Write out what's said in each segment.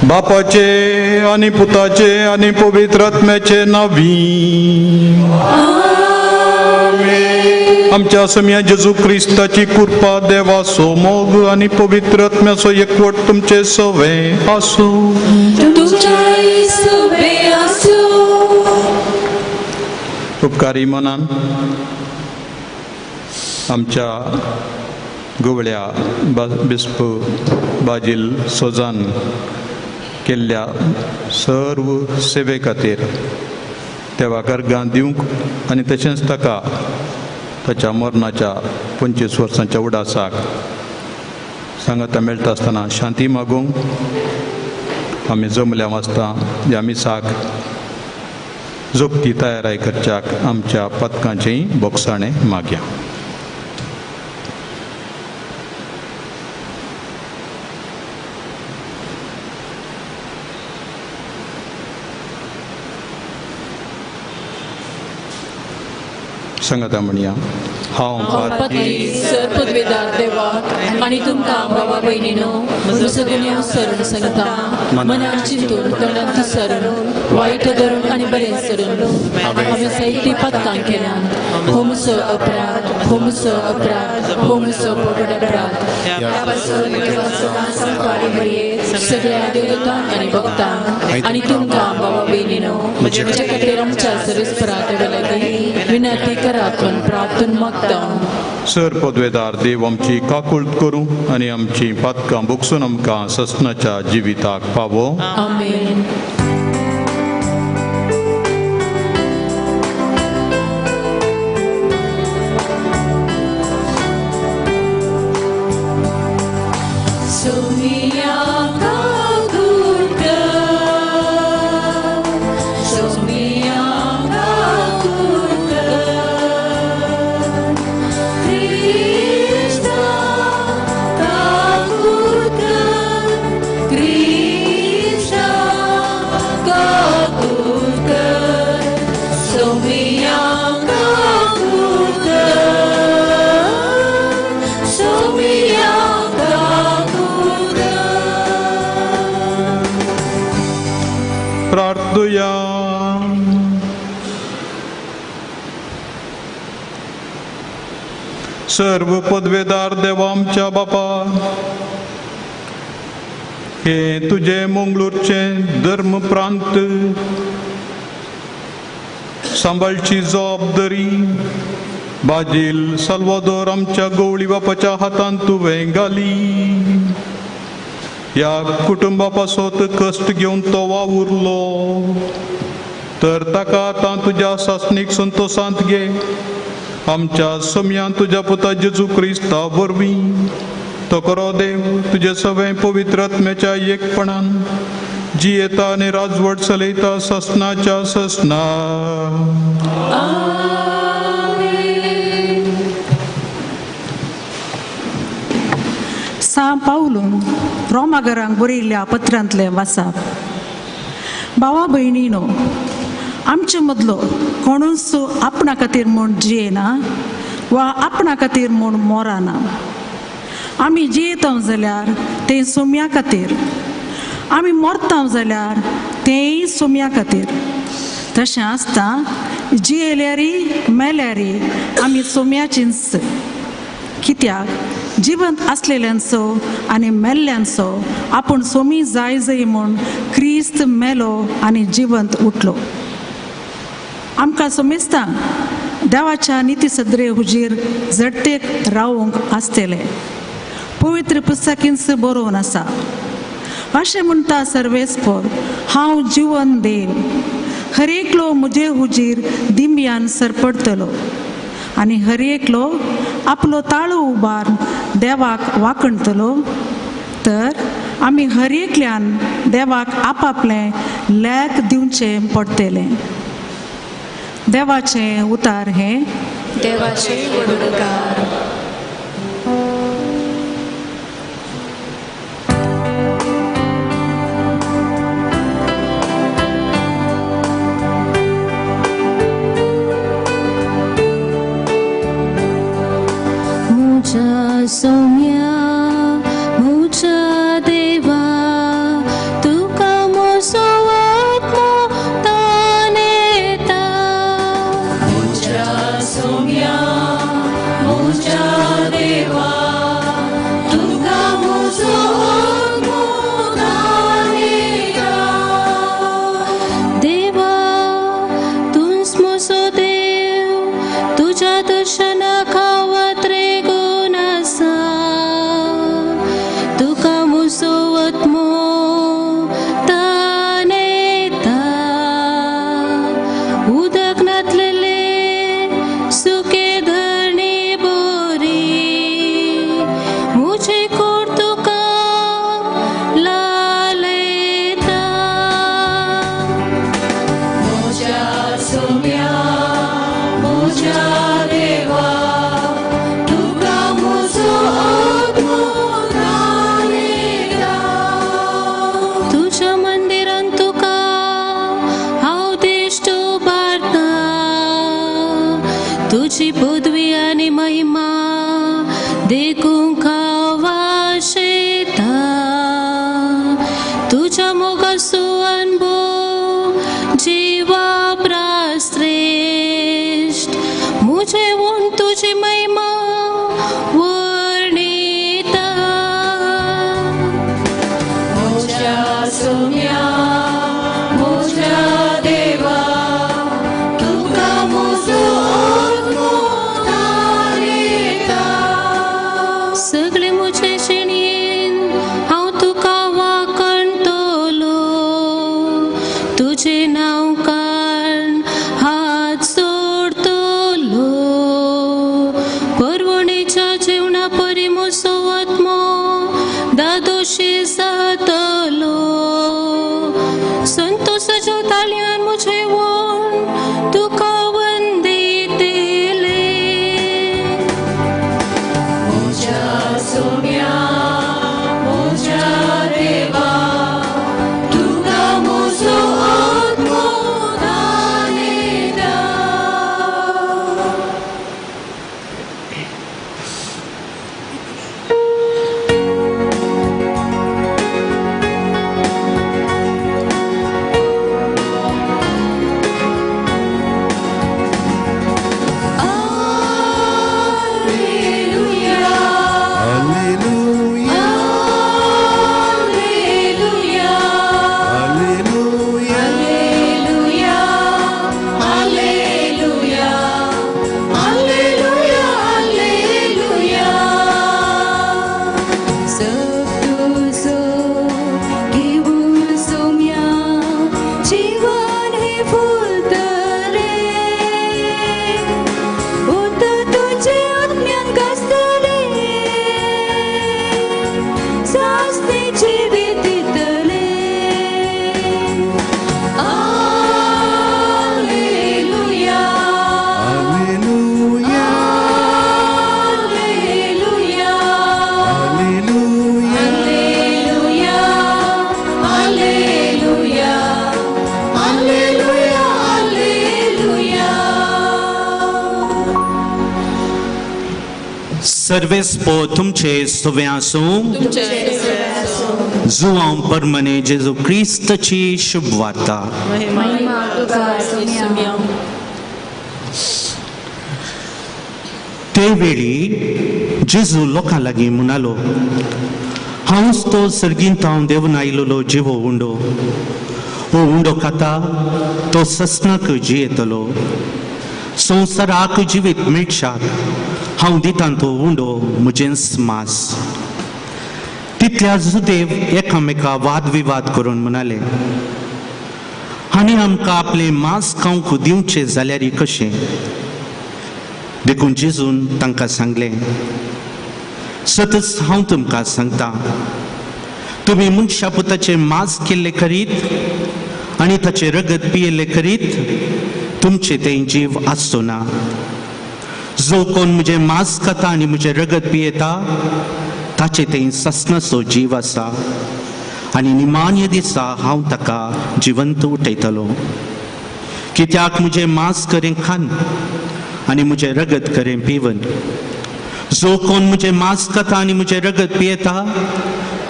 बापाचे आनी पुताचे आनी पवित्र आत्म्याचे नावी आमच्या सम्या जेजू क्रिस्ताची कृपा देवाचो मोग आनी पवित्र आत्म्याचो एकवट तुमचे सवे आसूं. उपकारी मनान आमच्या गवळ्या बिस्प बाजील सोजान केल्ल्या सर्व सेवे खातीर देवाक अर्गां दिवंक आनी तशेंच ताका ताच्या मरणाच्या 25 वर्सांच्या उडासाक सांगाता मेळटा आसतना शांती मागूंक आमी जमल्या वाचता ह्या मिसाक जोगती तयाराय करच्याक आमच्या पदकांचेय बोगसाणें मागया. सांगाता म्हणया हांव पातकी सर्वपदवेदार देवाक आनी तुमकां बाबा भयणीनो म्हजो गुन्यांव सरून सांगता मनान चिंतून तोंडांत सरून वायट धरून आनी बरें सरून हांवें जायतीं पातकां केल्यात. हो म्हजो अपराध, हो म्हजो अपराध, हो म्हजो व्हड अपराध. ह्या पासून सगळ्या देवतांक आनी भक्तांक आनी तुमकां बाबा भयणीनो म्हज्या खातीर आमच्या सर्वेस्परा देवा लागीं विनंती करात म्हूण प्रार्थना मागता. सर पदवेदार देव आमची काकुळट करूं आनी आमची पातकां भोगसून आमकां ससनाच्या जिविताक पावो. आमेन. सर्व पदवेदार देवा आमच्या बापा, हे तुजे मंगळूरचे धर्म प्रांत सांबाळची जबाबदारी बाजील साल्वादोर आमच्या गवळी बापाच्या हातांत तुवें घाली. ह्या कुटुंबा पासत कश्ट घेवन तो वावुरलो तर ताका आतां तुज्या सासणीक संतोशांत घे. आमच्या सम्यान तुज्या पुता जेजू क्रिस्ता वरवीं तो करो देव तुजे सगळें पवित्र आत्म्याच्या एकपणान जियेता आनी राजवट चलयता ससनाच्या ससना. सां पावलून रोमागरांक बरयल्ल्या पत्रांतलें वाचाप. भावा भयणीनो, आमचे मदलो कोणूच आपणा खातीर म्हूण जियेना वा आपणा खातीर म्हूण मोराना. आमी जियेता जाल्यार तें सोम्या खातीर, आमी मरता जाल्यार तेंय सोम्या खातीर. तशें आसता जियेल्यारी मेल्यारी आमी सोम्याचींच. कित्याक जिवंत आसलेल्यांचो आनी मेल्ल्यांचो आपूण सोमी जाय जाय म्हूण क्रिस्त मेलो आनी जिवंत उठलो. आमकां सोमेस्तां देवाच्या निती सदरे हुजीर झडतेक रावूंक आसतलें. पवित्र पुस्तकींच बरोवन आसा. अशें म्हणटा सर्वेस्पोर, हांव जिवन देव, हर एकलो म्हजे हुजीर दिमयान सरपडटलो आनी हर एकलो आपलो ताळो उबार देवाक वाकणटलो. तर आमी हर एकल्यान देवाक आपापलें लेख दिवचें पडटलें. देवाचें उतार हें देवाचें वडकार. म्हज्या सोम्या म्हज्या देवा तुका आत्मो तानेता उदक नातलेले सुके धरणी बोरी मुझे कोर तुका लालयता. म्हज्या सोम्या म्हज्या देवा तुका म्हजो आत्मो तानेता. तुज्या मंदिरान तुका हांव दिश्ट उबारता, तुजी पदवी आनी महिमा देखूंक हांव आशेता. तुज्या मोगाचो अनुभव जिवा श्रेश्ठ, मुझे वून तुजी महिमा वर्णिता. म्हज्या सोम्या म्हज्या देवा तुका म्हजो आत्मो तानेता. सगळे मुझे जिणेन हांव तुका वाकणतलो, तुजें नांव काण हात सोडतलो. परवणेच्या जेवणा परी म्हजो आत्मो दादोशी जातलो. संतोसाच्या ताळयान म्हजें वोण तुका वंदितले. म्हज्या सोम्या म्हज्या देवा तुका म्हजो आत्मो तानेता. Alleluia, Alleluia, Alleluia, Alleluia, Alleluia, Alleluia, Alleluia, Alleluia. सप्तुसो घेऊन सोम्या जीवन हे फुलतले, उत तुझे आत्म्यान गाजतले, सासणेचे दितले. Alleluia, Alleluia, Alleluia, Alleluia, Alleluia, Alleluia, Alleluia, Alleluia. सर्वेस्पो तुमचे सुवे आसूं. जुवांव परमने जेजू क्रिस्तची शुभ वार्ता. महिमा तुका सोम्या. ते वेळी जेजू लोकां लागीं म्हणालो, हांवच तो सर्गींत हांव देवून आयिल्लो जिवो उंडो. हो उंडो खाता तो ससनाक जियेतलो. संवसाराक जिवीत मेळशाक हांव दितां तो उंडो म्हजेंच मास. तितल्या जुदेव एकामेका वादविवाद करून म्हणाले, आनी आमकां आपलें मांस खावंक दिवचें जाल्यार कशें? देखून जेजून तांकां सांगलें, सतच हांव तुमकां सांगता, तुमी मनशा पुताचें मांस केल्लें करीत आनी ताचें रगत पियेल्लें करीत तुमचें तें जीव आसचो ना. जो कोण म्हजें मांस खाता आनी म्हजें रगत पियेता ताचें तें ससनाचो जीव आसा आनी निमाण्य दिसा हांव ताका जिवंत उठयतलो. कित्याक म्हजें मांस करें खान आनी म्हजें रगत करें पिवन. जो कोण म्हजें मांस खाता आनी म्हजें रगत पियेता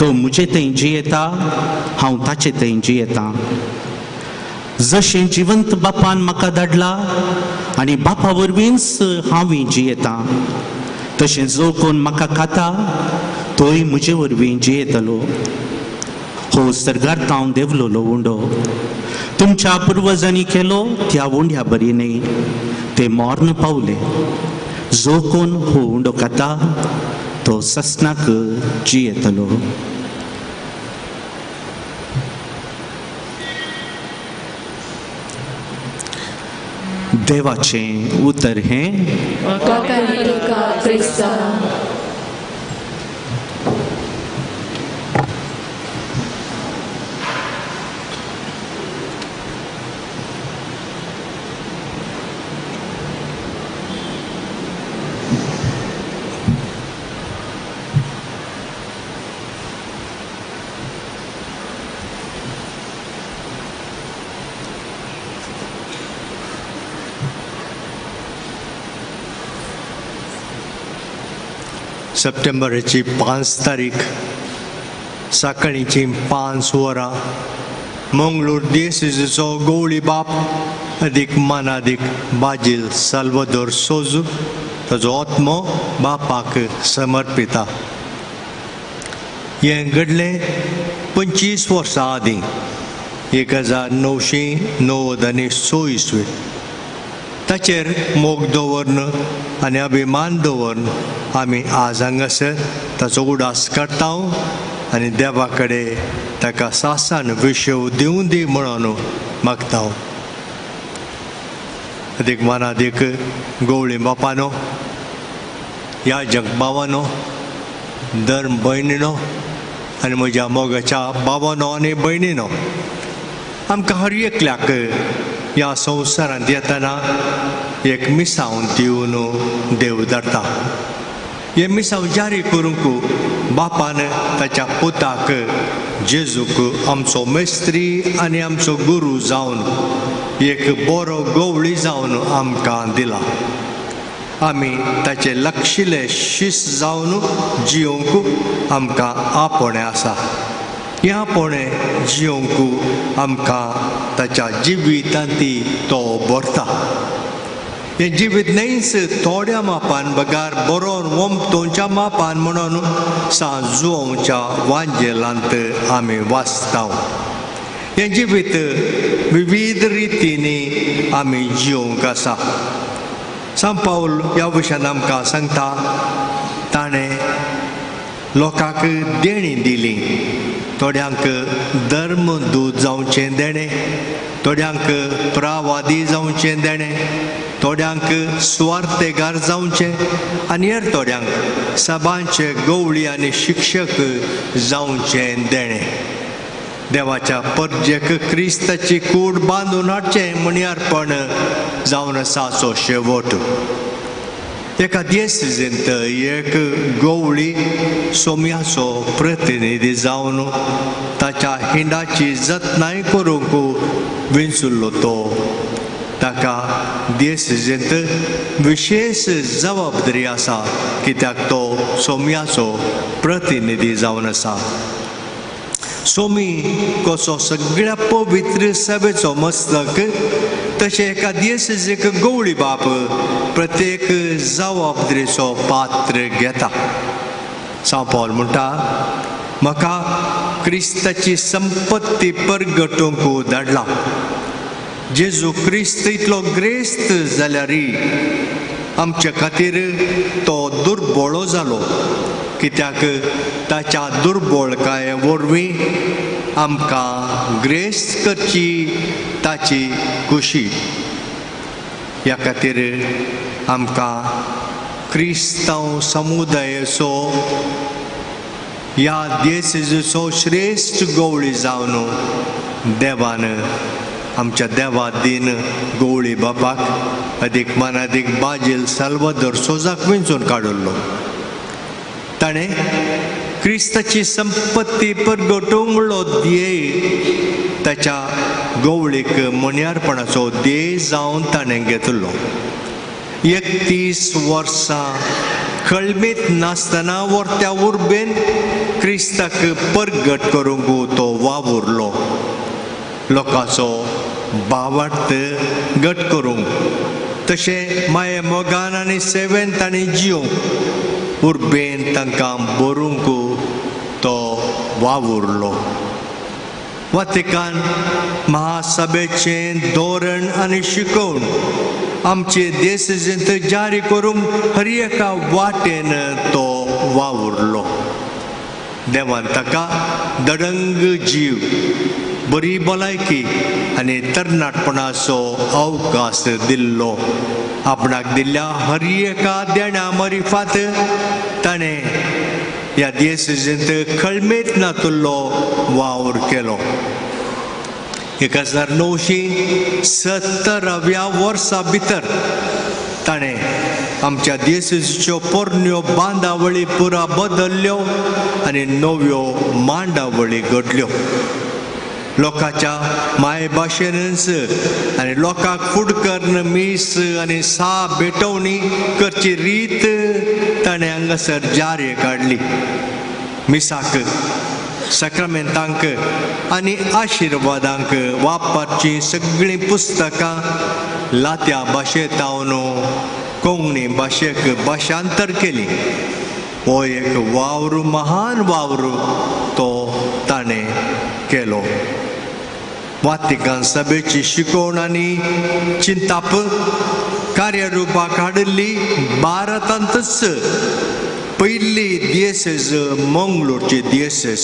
तो म्हजे थंय जियेता, हांव ताचे थंय जियेता. जशें जिवंत बापान म्हाका धाडला आनी बापा वरवींच हांवूय जियेता, तशें जो कोण म्हाका खाता तोय म्हजे वरवीं जियेतलो. हो सर्गार हांव देवलोलो उंडो तुमच्या पुर्वजांनी केलो त्या उंड्या बरी न्हय, ते मर्ण पावले. जो कोण हो उंडो खाता तो ससनाक जियेतलो. देवाचें उतर हें। सप्टेंबराची 5 तारीख सकाळींची 5 वरां मंगळूर देसीचो गवळी बाप अदीक मानादीक बाजील साल्वादोर सोजू ताजो आत्मो बापाक समर्पिता। हें घडलें 25 वर्सां आदीं 1996 इसवी। ताचेर मोग दवरन आनी अभिमान दवरन आमी आज हांगासर ताचो उडास काडटा आनी देवा कडेन ताका सासान विशेव दिवं दी म्हणून मागता। अदीक मानादीक गवळी बापानो, याजक बाबानो, धर्म भयणीनो आनी म्हज्या मोगाच्या बाबानो आनी भयणीनो, आमकां हर एकल्याक ह्या संवसारांत येतना एक मिसांव दिवन देव धाडटा। हें मिसांव जारी करूंक बापान ताच्या पुताक जेजूक आमचो मेस्त्री आनी आमचो गुरू जावन एक बरो गवळी जावन आमकां दिला। आमी ताचे लक्षिले शिस्त जावन जियोंक आमकां आपोवणें आसा। ह्या आपोवणें जियोंक आमकां ताच्या जिवितांत तो भरता। हें जिवीत न्हयच थोड्या मापान बगार बरोवन वमतोंच्या मापान म्हणून सांजुवच्या वांजेलांत आमी वाचता। हें जिवीत विविध रितींनी आमी जियोंक आसा। सांत पावल ह्या विशयान आमकां सांगता, ताणें लोकांक देणी दिली, थोड्यांक धर्मदूत जावचें देणें, थोड्यांक प्रावादी जावचें देणें, थोड्यांक सुवार्थेगार जावचें आनी हेर थोड्यांक सभांचे गवळी आनी शिक्षक जावचें देणें। देवाच्या परजेक क्रिस्ताची कूड बांदून हाडचें म्हणयारपण जावन आसाचो शेवट। एका देसींत एक गवळी सोम्याचो प्रतिनिधी जावन ताच्या हिंडाची जतनाय करूंक विंचुल्लो तो ताका देसींत विशेष जबाबदारी आसा, कित्याक तो सोम्याचो प्रतिनिधी जावन आसा। सोमी कसो सगळ्या पवित्र सभेचो मस्तक, तशें एका देसीक गवळी बाप प्रत्येक जबाबदारीचो पात्र घेता। सांत पावल म्हणटा, म्हाका क्रिस्ताची संपत्ती परगटूंक धाडला। जेजू क्रिस्त इतलो ग्रेस्त जाल्यार आमचे खातीर तो दुर्बळो जालो, कित्याक ताच्या दुर्बळकाये वरवीं आमकां ग्रेस्त करची ताची खुशी। ह्या खातीर आमकां क्रिस्तांव समुदायाचो ह्या देशाचो श्रेश्ठ गवळी जावन देवान आमच्या देवा दीन गवळी बापाक अदीक मानादीक बाजील साल्वादोर सोजाक विंचून काडिल्लो। ताणें क्रिस्ताची संपत्ती परगटूंक म्हणलो ध्येय ताच्या गवळीक मोन्यारपणाचो ध्येय जावन ताणें घेतिल्लो। 31 वर्सां खळमीत नासतना वर्त्या उर्बेन क्रिस्ताक परगट करूंक तो वावुरलो, लोकांचो भावार्थ गट करूंक, तशें माये मोगान आनी सेवेन ताणें जियोंक उर्बेन तांकां बरोवंक तो वावुरलो। वातिकान महासभेचें धोरण आनी शिकोवण आमचे देशेंत जारी करूंक हर एका वाटेन तो वावुरलो। देवान ताका दडंग जीव, बरी भलायकी आनी तरणाटपणाचो अवकाश दिल्लो. आपणाक दिल्ल्या हर एका देण्या मरिफात ताणें ह्या दियेसेजींत खळमेत नातुल्लो वावर केलो. 1970व्या वर्सा भितर ताणें आमच्या दियेसेजीच्यो पोरण्यो बांदावळी पुरा बदल्ल्यो आनी नव्यो मांडावळी घडल्यो. लोकांच्या मायभाशेनच आनी लोकांक फुडकर्न मीस आनी सा भेटवणी करची रीत ताणें हांगासर जारी काडली. मिसाक, साक्रामेंतांक आनी आशिर्वादांक वापरचीं सगळीं पुस्तकां लात्या भाशेंत कोंकणी भाशेक भाशांतर केली. हो एक वावर, महान वावर तो ताणें केलो. वातिकान सभेची शिकवण आनी चिंताप कार्यरुपाक हाडिल्ली भारतांतच पयली दियेसेज मंगलोरची दियेसेज,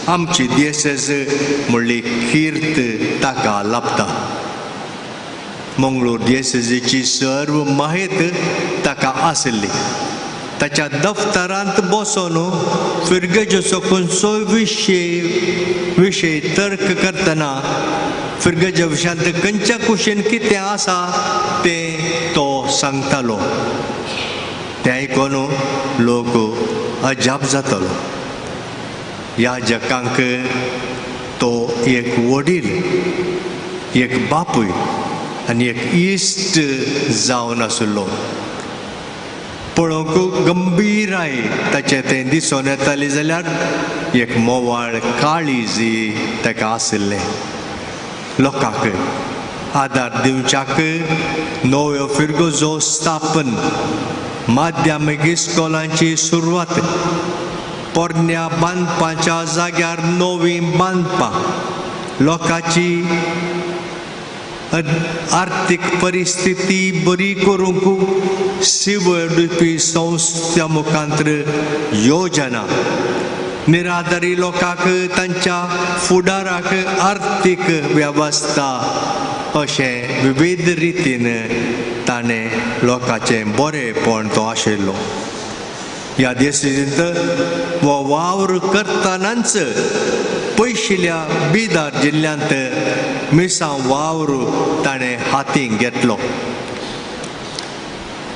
आमची दियेसेज म्हणली कीर्त ताका लाभता. मंगलोर दियेसेजीची सर्व माहिती ताका आशिल्ली. ताच्या दफ्तरांत बसून फिरगेजेचो खंयचोय विशय तर्क करतना फिरगेजे विशयांत खंयच्या कुशीन कितें आसा तें तो सांगतालो. तें आयकून लोक अजाप जातालो. ह्या जगांक तो एक वडील, एक बापूय आनी एक इश्ट जावन आशिल्लो. पळोवंक गंभीराय ताचें तें दिसून येतालें जाल्यार एक मोवाळ काळीज ताका आशिल्लें. लोकांक आदार दिवच्याक नव्यो फिरगजो स्थापन, माध्यमीक इस्कोलांची सुरवात, पोरण्या बांदपाच्या जाग्यार नवीं बांदपां, लोकांची आर्थीक परिस्थिती बरी करूंक सिवडपी संस्था मुखांतर योजना, निराधारी लोकांक तांच्या फुडाराक आर्थीक वेवस्था अशें विविध रितीन ताणें लोकांचें बरेंपण तो आशिल्लो. ह्या देशांत हो वावर करतनाच पयशिल्ल्या बिदार जिल्ल्यांत मिसां वावर ताणें हातीक घेतलो.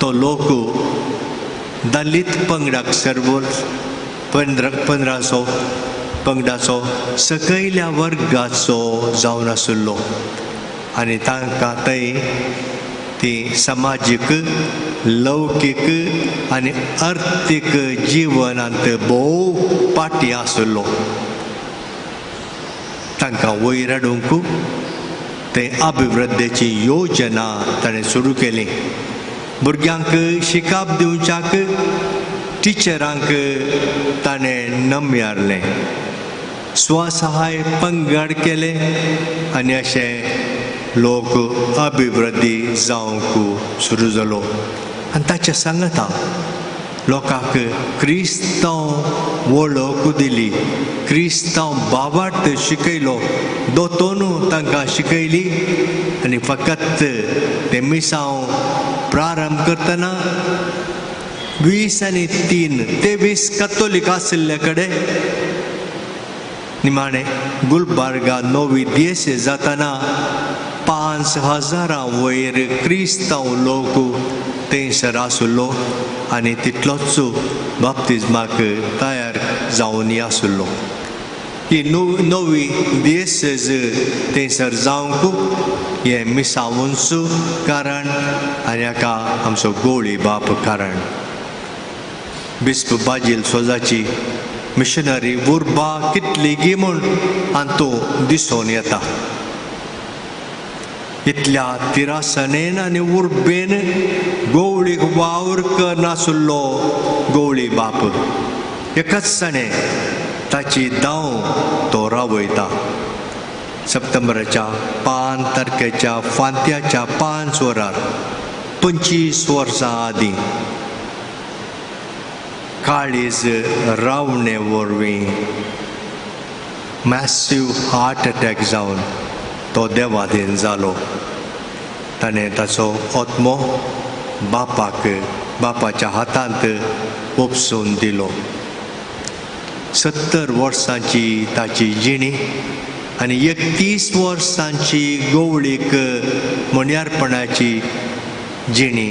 तो लोक दलित पंगडाक सर्व 1500 पंगडाचो सकयल्या वर्गाचो जावन आशिल्लो आनी तांकां थंय ती समाजीक, लौकीक आनी अर्थीक जिवनांत भोव फाटीं आशिल्लो. तांकां वयर हाडूंक ते अभिवृद्धीची योजना ताणें सुरू केली. भुरग्यांक शिकाप दिवच्याक टिचरांक ताणें नमयारलें, स्वसहाय पंगड केले आनी अशें लोक अभिवृद्धी जावंक सुरू जालो. आनी ताच्या सांगता लोकांक क्रिस्तांव वळख दिली, क्रिस्तांव बाबार्थ शिकयलो, दोतोनू तांकां शिकयली आनी फकत ते मिसांव प्रारंभ करतना 20 आनी 3 23 कतोलीक आशिल्ले कडेन निमाणें गुलबर्गा नवी देश जातना 5000 वयर क्रिस्तांव लोक थंयसर आशिल्लो आनी तितलोच बाप्तिज्माक तयार जावन आशिल्लो. ही नवी देश थंयसर जावंक हें मिसावूंच कारण आनी हाका आमचो गोळी बाप कारण. बिस्प बाजील सोजाची मिशनरी उर्बा कितली गी म्हूण हातूं दिसून येता. इतल्या तिरासनेन आनी उर्बेन गोवळीक वावर करनासलो गोवळी बाप एकाच सणे ताची दाव तो रावयता. सप्टेंबराच्या 5 तारखेच्या फांत्याच्या 5 वरार 25 वर्सां आदीं काळीज रावणे वरवीं मॅसीव हार्ट अटॅक जावन तो देवाधीन जालो. ताणें ताचो आत्मो बापाक बापाच्या हातांत ओपसून दिलो. 70 वर्सांची ताची जिणी आनी 31 वर्सांची गवळीक मन्यारपणाची जिणी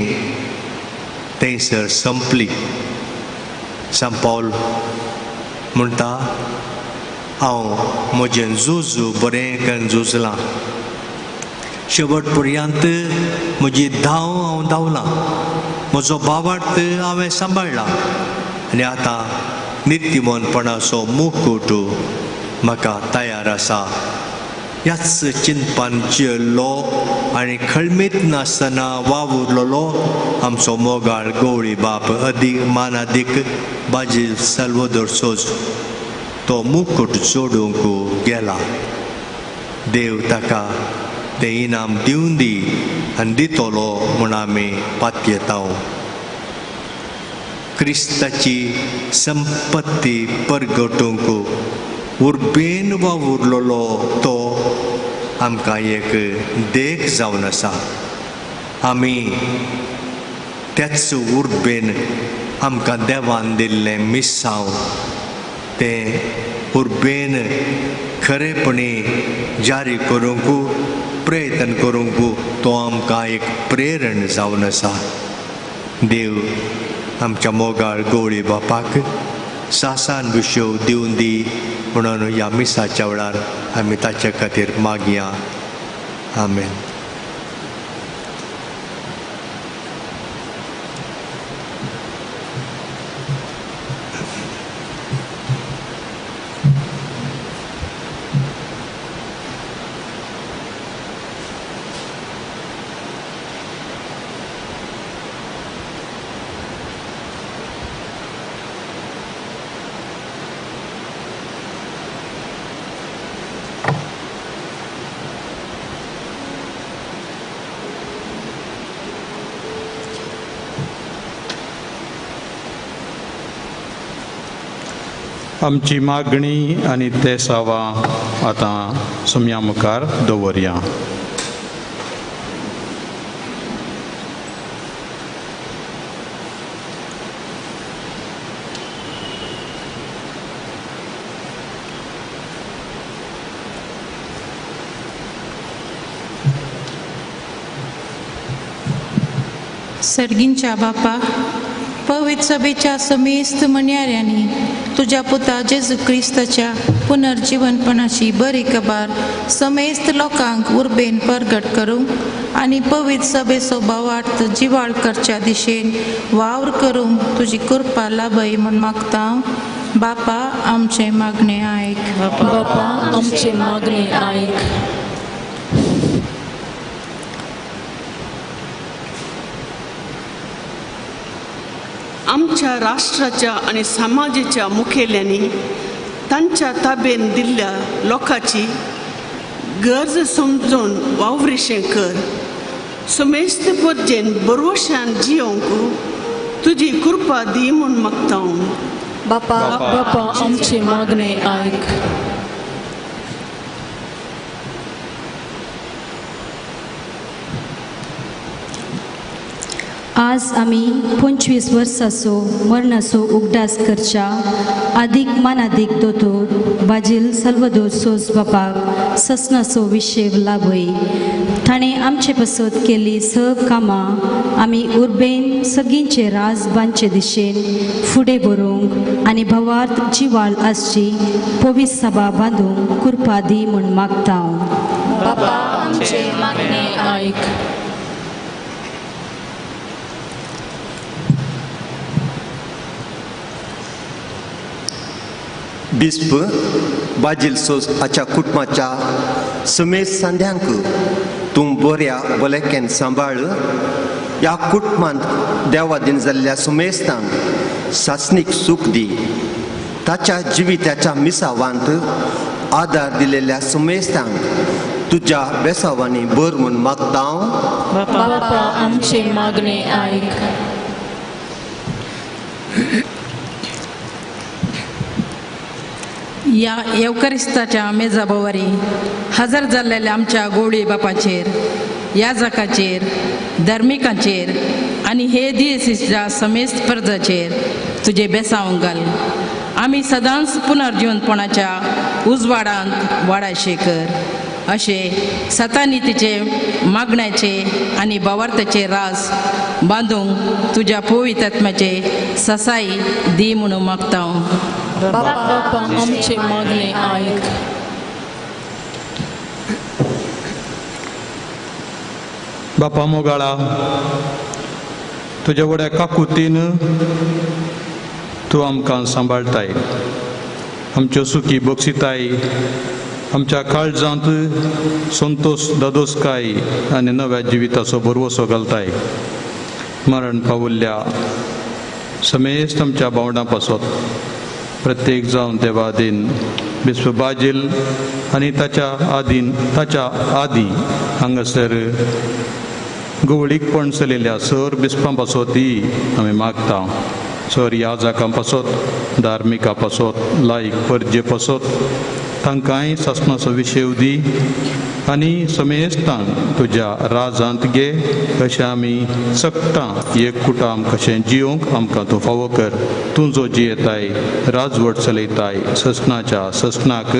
थंयसर संपली. सांत पावल म्हणटा, हांव म्हजें झूज बरें करून झुजलां, शेवट पर्यंत म्हजी धांव हांव धांवलां, म्हजो भावार्थ हांवें सांबाळ्ळा आनी आतां नित्यमनपणाचो मुकूट म्हाका तयार आसा. ह्याच चिंतपान जियेल्लो आनी खळमीत नासतना वावुरलेलो आमचो मोगाळ गवळी बाप अदीक मानादीक बाजील साल्वादोर सोज तो मुकूट जोडूंक गेला. देव ताका तें इनाम दिवन दी आनी दितलो म्हूण आमी पातयेता. क्रिस्ताची संपत्ती परगटूंक उर्बेन वावुरलेलो तो आमकां एक देख जावन आसा. आमी त्याच उर्बेन आमकां देवान दिल्लें मिसांव तें उर्बेन खरेपणी जारी करूंक प्रयत्न करूंक तो आमकां एक प्रेरण जावन आसा. देव आमच्या मोगाळ गवळी बापाक सासान विशेव दिवन दी म्हणून ह्या मिसाच्या वेळार आमी ताचे खातीर मागया. आमेन. आमची मागणी आनी तेसावां आतां सुम्या मुखार दवरया. सर्गींच्या बापा, पवित्र सभेच्या समेस्त मन्याऱ्यांनी तुज्या पुता जेजू क्रिस्ताच्या पुनर्जिवनपणाची बरी खबर समेस्त लोकांक उर्बेन परगट करूंक आनी पवित्र सभेचो भावार्थ जिवाळ करच्या दिशेन वावर करूंक तुजी कृपा लाभय म्हूण मागता. बापा आमचें मागणें आयक. बापा आमचें मागणें आयक. आमच्या राष्ट्राच्या आनी समाजाच्या मुखेल्यांनी तांच्या ताबेन दिल्ल्या लोकांची गरज समजून वावरिशें कर. समेस्त परजेन बरोवशान जियोंक तुजी कृपा दी म्हूण मागता. बापा बापा आमचें मागणें आयक. आज आमी 25 वर्साचो मरणाचो उगडास करच्या आदीक मानादीक दोतोर बाजील साल्वादोर सोज बापाक ससनाचो विशेव लाभय. ताणें आमचे पसत केल्ली सग कामां आमी उर्बेन सगळींचे राज बांदचे दिशेन फुडें बरोवंक आनी भावार्थ जिवाळ आसची पवित्र सभा बांदूंक कृपा दी म्हूण मागता. बापा आमचें मागणें आयक. बिस्प बाजील सोज हाच्या कुटुंबाच्या समेस्त सांध्यांक तूं बऱ्या भलायकेन सांबाळ. ह्या कुटुंबांत देवादीन जाल्ल्या सुमेस्तांक सासणीक सूख दी. ताच्या जिविताच्या मिसावांत आदार दिलेल्या सुमेस्तांक तुज्या बेसावांनी बर म्हूण मागता. बापा आमचें मागणें आयक. ह्या येवकरिस्ताच्या मेजाबोवारी हजर जाल्लेल्या आमच्या गोवळी बापाचेर, याजकाचेर, धार्मिकांचेर आनी हे दियेसीच्या समेस्त परजाचेर तुजें बेसांव घाल. आमी सदांच पुनर्जीवनपणाच्या उजवाडांत वाडाशे कर. अशें सतानितीचे मागण्याचे आनी भावार्थाचे रास बांदूंक तुज्या पवित्र आत्म्याचे ससाई दी म्हणून मागता. बापा आमचे मागणे आयक. बापा मोगाळा, तुज्या व्हड्या काकुतीन तूं आमकां सांबाळटाय, आमच्यो सुखी बक्षिताय, आमच्या काळजांत संतोष दादोसकाय आनी नव्या जिविताचो भरवसो घालताय. मरण पावुल्ल्या समेस्त आमच्या भावंडां पासत प्रत्येक जावन देवा आदीन बिस्प बाजील आनी ताच्या आदीं हांगासर गवळीकपण चलयल्या सर बिस्पां पासत आमी मागता. सर याजकां पासत, धार्मिकां पासत, लायक परजे पासत तांकांय सासणाचो विशेव दी आनी समेस्तांक तुज्या राजांत घे. अशें आमी सगटां एक कुटाम कशें जियोंक आमकां तूं फावो कर. तूं जो जियेताय, राजवट चलयताय ससनाच्या ससनाक.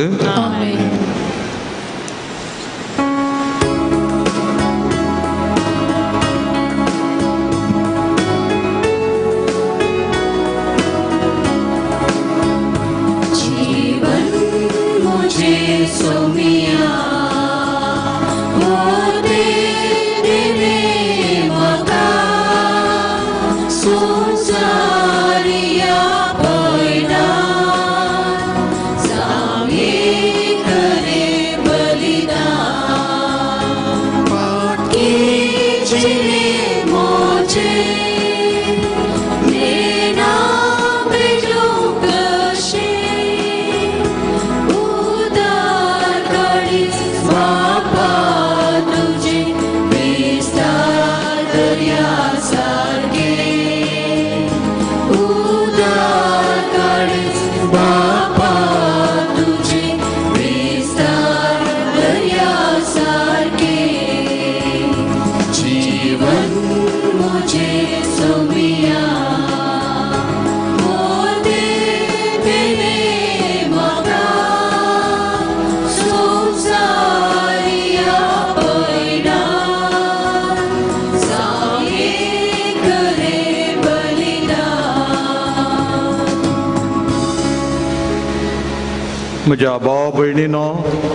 म्हज्या भाव भयणीनो,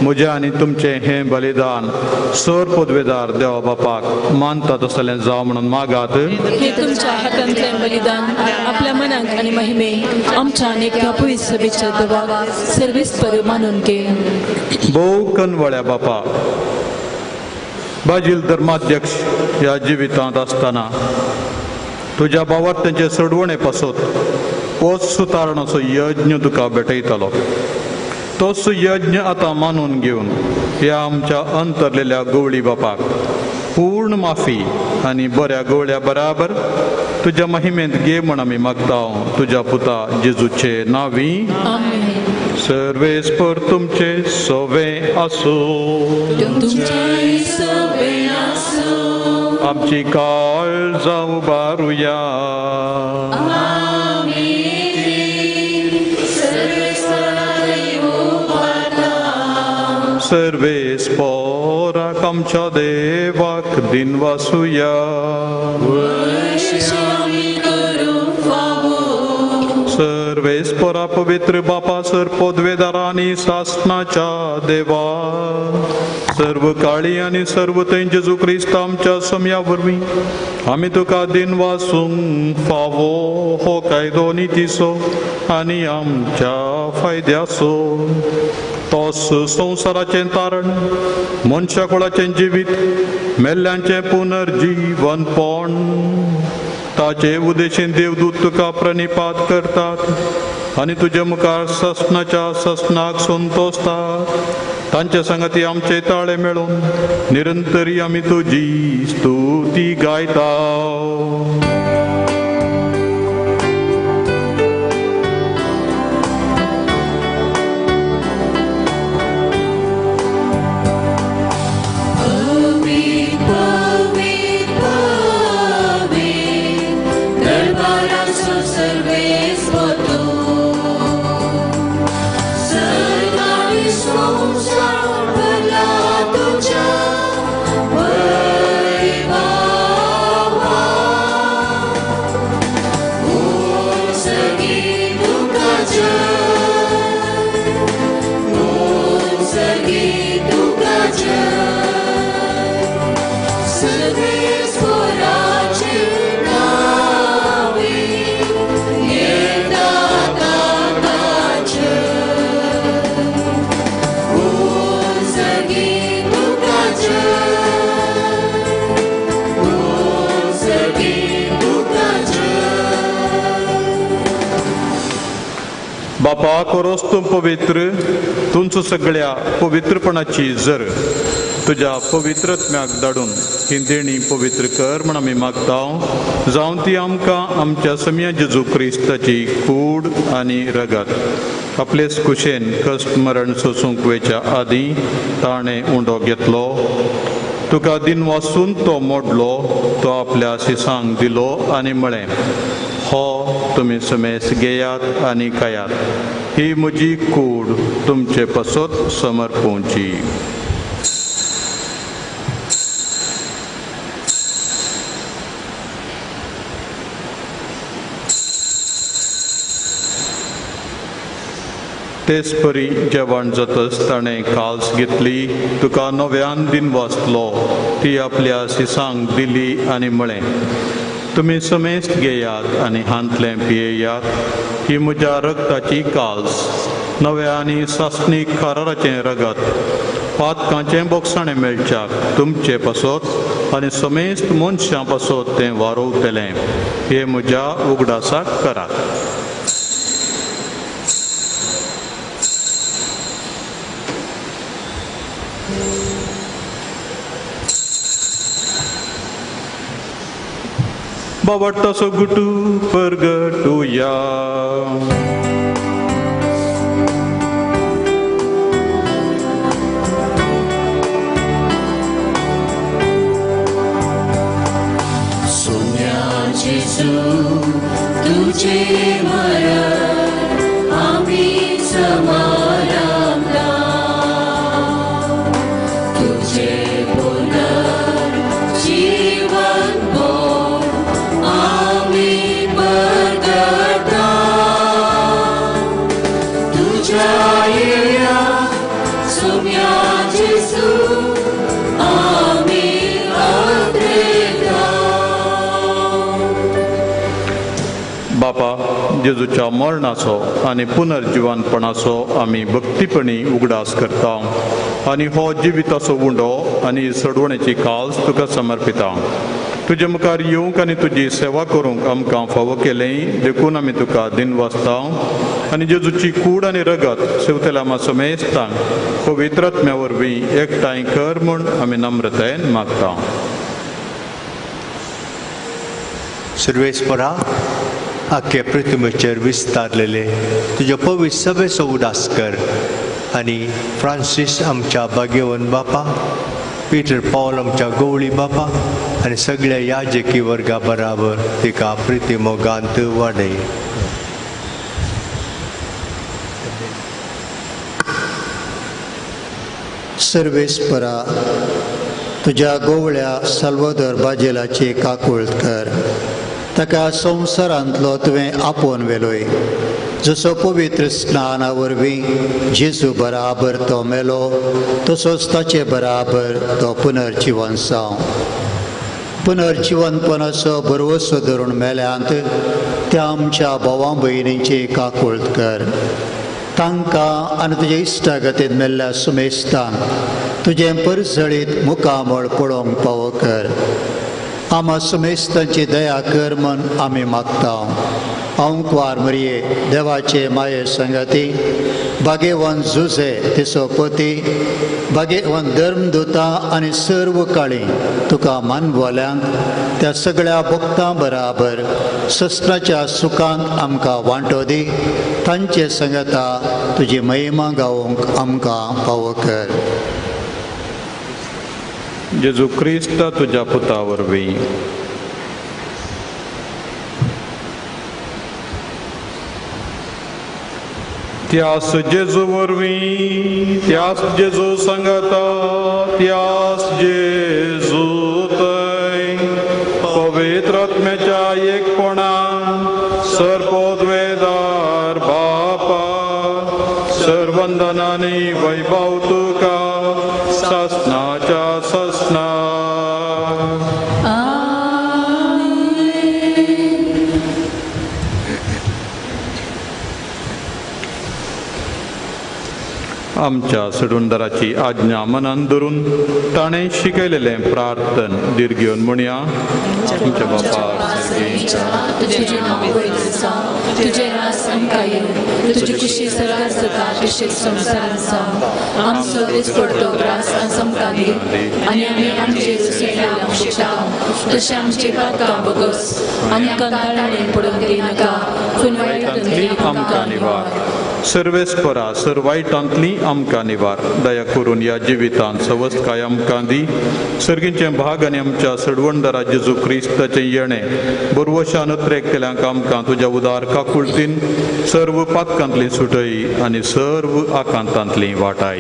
म्हजें आनी तुमचें हें बलिदान सर पदवेदार देवा बापाक मानता तसलें जावं म्हणून मागात. हे तुमच्या हातांतलें बलिदान आपल्या मनाक आनी महिमे आमच्या आनी पवित्र सभेच्या देवाक सर्वेस्पर मानून घे. भोव कनवळ्या बापा, बाजील धर्माध्यक्ष ह्या जिवितांत आसतना तुज्या भावार तेंचे सोडवणे पासत पोच सुतारणाचो यज्ञ तुका भेटयतालो. तोच यज्ञ आतां मानून घेवन ह्या आमच्या अंतरलेल्या गवळी बापाक पूर्ण माफी आनी बऱ्या गवळ्या बराबर तुज्या महिमेंत घे म्हण आमी मागता तुज्या पुता जेजूचे नांवी. सर्वेस्पर तुमचे सवे आसूं. आमची काळ जावं बारुया. सर्वेस्पराक आमच्या देवाक दिनवासुया. सर्वेस्परा पवित्र बापा सर पदवेदारा आनी सासनाच्या देवा, सर्व काळी आनी सर्व थंय जेजू क्रिस्त आमच्या समया वरवीं आमी तुका दिनवासूंक फावो हो कायदो नितीचो आनी आमच्या फायद्याचो. तोच संवसाराचें तारण, मनशा कुळाचें जिवीत, मेल्ल्यांचें पुनर्जीवनपण, ताचे उदेशीन देवदूत तुका प्रणिपात करतात आनी तुजे मुखार ससनाच्या ससनाक संतोसतात. तांचे संगती आमचे ताळे मेळून निरंतरी आमी तुजी स्तुती गायता. सर्गी तुका जय सर्वेस्पराचे नावे येता ताका जय ओ सर्गी तुका जय ओ सर्गी तुका जय. बापा कोरोस तूं पवित्र तुमचो सगळ्या पवित्रपणाची जर तुज्या पवित्रत्म्याक धाडून ही देणी पवित्र कर म्हण आमी मागता जावं ती आमकां आमच्या सम्या जेजू क्रिस्ताची कूड आनी रगत आपलेच कुशेन कश्ट मरण सोसूंक वेच्या आदीं ताणें उंडो घेतलो तुका दिन वासून तो मोडलो तो आपल्या शिसांक दिलो आनी म्हळें हो तुमी समेस घेयात आनी खायात ही म्हजी कूड तुमचे पासत समर्पोवची. तेच परी जेवण जातच ताणें काल्स घेतली तुका नव्यान दिन वाचलो ती आपल्या शिसांक दिली आनी म्हळें तुमी समेस्त घेयात आनी हांतलें पियेयात ही म्हज्या रगताची काल्स नव्या आनी सासणीक कराराचें रगत पातकांचें बोगसाणें मेळच्याक तुमचे पासत आनी समेस्त मनशां पासत तें वारोवतलें हें म्हज्या उगडासाक करात. बाबा गुटू परगटुया. सोम्या जेजू तुझे मरण आमी समारंभला तुझे पुनर्जीवन आमी परगटा तुझ्या येण्या सोम्या जेजू आमी अंद्रेता. बापा जेजूच्या मरणाचो आनी पुनर्जिवनपणाचो आमी भक्तीपणी उगडास करता आनी हो जिविताचो उंडो आनी सडवणेची काल्स तुका समर्पिता. तुजे मुखार येवंक आनी तुजी सेवा करूंक आमकां फावो केलें देखून आमी तुका दिन वाचता आनी जेजूची कूड आनी रगत शिवतल्या आमा समेस्तांक पवित्रात्म्या वरवीं एकठांय कर म्हूण आमी नम्रतायेन मागता. सर्वेस्परा आख्खे पृथ्वीचेर विस्तारलेले तुज्या पवित्र सभेचो उदास कर आनी फ्रांसीस आमच्या भाग्यवन बापा पीटर पावल आमच्या गवळी बापा आनी सगळ्या याजकी वर्गा बराबर तिका प्रिती मोगांत वाडय. सर्वेस्परा तुज्या गोवळ्या साल्वादोर बाजेलाची काकूळ कर ताका संवसारांतलो तुवें आपोवन व्हेलोय जसो पवित्र स्नाना वरवीं जेजू बराबर तो मेलो तसोच ताचे बराबर तो पुनर्जिवन जावं. पुनर्जिवनपणाचो भरवसो धरून मेल्यांत त्या आमच्या भावां भयणींची काकूळ कर तांकां आनी तुज्या इश्टागतीन मेल्ल्या सुमेस्तांक तुजें परजळीत मुखामळ पळोवंक पावो कर. आमा सुमेस्तांची दया कर म्हण आमी मागता. अंकवार मरये देवाचे माये संगती भागेवन जुझे तिचो पती भागेवन धर्मदुता आनी सर्व काळी तुका मानवल्यांक त्या सगळ्या भक्तां बराबर सस्नाच्या सुखांत आमकां वांटो दी तांचे संगता तुजी महिमा गावंक आमकां पावो कर. जेजू क्रिस्त तुज्या पुता वरवीं. त्यास जेजू वरवीं त्यास जेजू सांगता त्यास जेजू थंय पवित्र आत्म्याच्या एकपणान सर्वोद्वेदार बापा सर्व वंदनानी वैभव तुका सासनाच्या सासना. आमच्या सडुंदराची आज्ञा मनान धरून ताणें शिकयलेलें प्रार्थन धीर घेवन म्हणया. आमच्या बापा तुजें नांव पवित्र जावं, तुजें राज आमकां येवं, तुजी खुशी सर्गार जाता तशेंच संवसारांत जावं. आमचो दिसपडटो ग्रास आज आमकां दी आनी आमी आमचे रुसविल्ल्यांक शिकता तशें आमचे पातकां बगस आनी आमकां ताळें पडूंक दिनाका, पूण वायटांतली आमकां निवार. सर्वेस्परा सर वायटांतली आमकां निवार. दया करून ह्या जिवितांत सवस्तकाय आमकां दी. सर्गीचें भाग आनी आमच्या सडवणदारा जेजू क्रिस्ताचें येणें बरवशान उतरेकतल्यांक आमकां तुज्या उदार काकुळतीन सर्व पातकांतली सुटय आनी सर्व आकांतांतली वाटाय.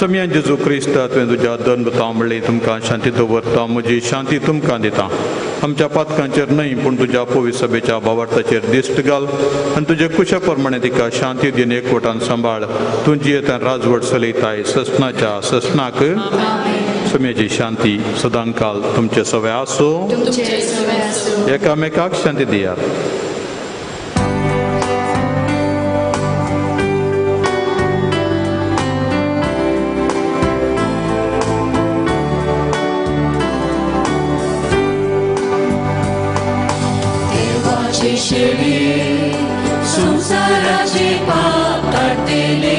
सम्या जेजू क्रिस्ता तुवें तुज्या दंड म्हणलें तुमकां शांती दवरता, म्हजी शांती तुमकां दिता. आमच्या पातकांचेर न्हय पूण तुज्या पवित्र सभेच्या भावार्थाचेर दिश्ट घाल आनी तुजे कुशा प्रमाणे तिका शांती दिन एकवटान सांबाळ. तूं जियेतान राजवट चलयताय ससनाच्या ससनाक. सम्याची शांती सदांकाल तुमचे सवे आसूं. एकामेकाक शांती दियात. संसाराचे पाप काडटले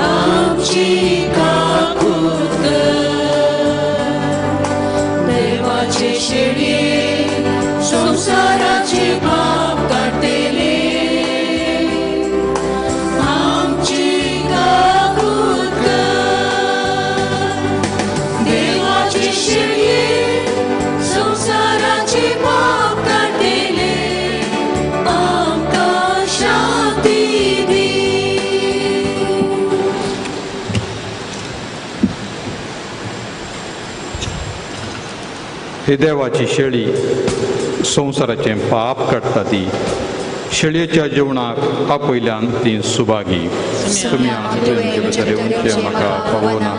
आमची काकूत कर. देवाचे शेळये संसाराचे पाप काडटले आमची काकूत कर. देवाचे शेळये संसाराचे पाप काडटले आमकां शांती दी. ही देवाची शेळी संवसाराचें पाप काडटा ती शेळयेच्या जेवणाक आपयल्यान ती सुभागी. तुमी म्हाका पावना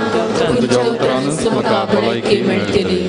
तुज्या उतरानच म्हाका भलायकी मेळटली.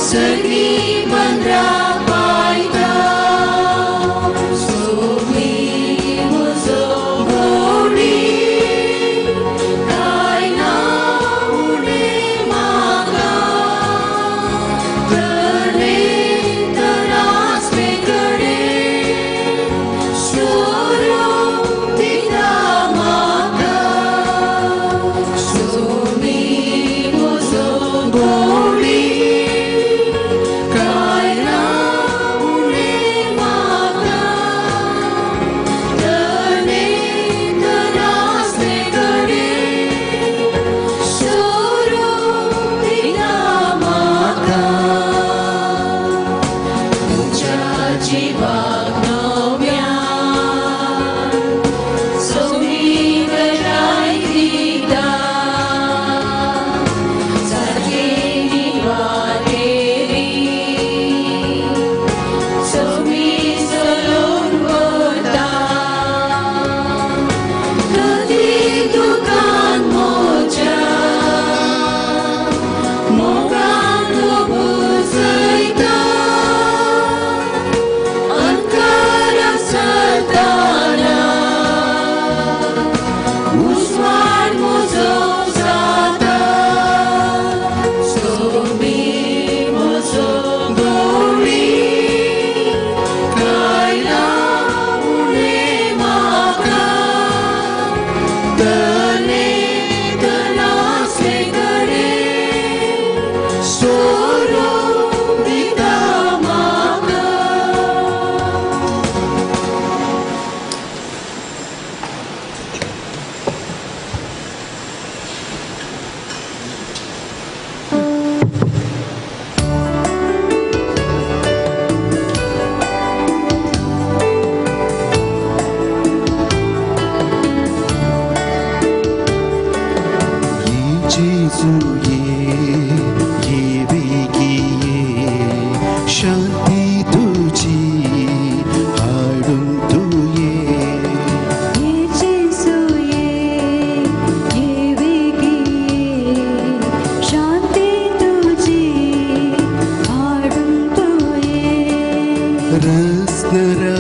Saking जेजू ये, ये बेगी ये, शांती तुजी हाडून तूं ये. ये जेजू ये, ये बेगी ये, शांती तुजी हाडून तूं ये. रसनरा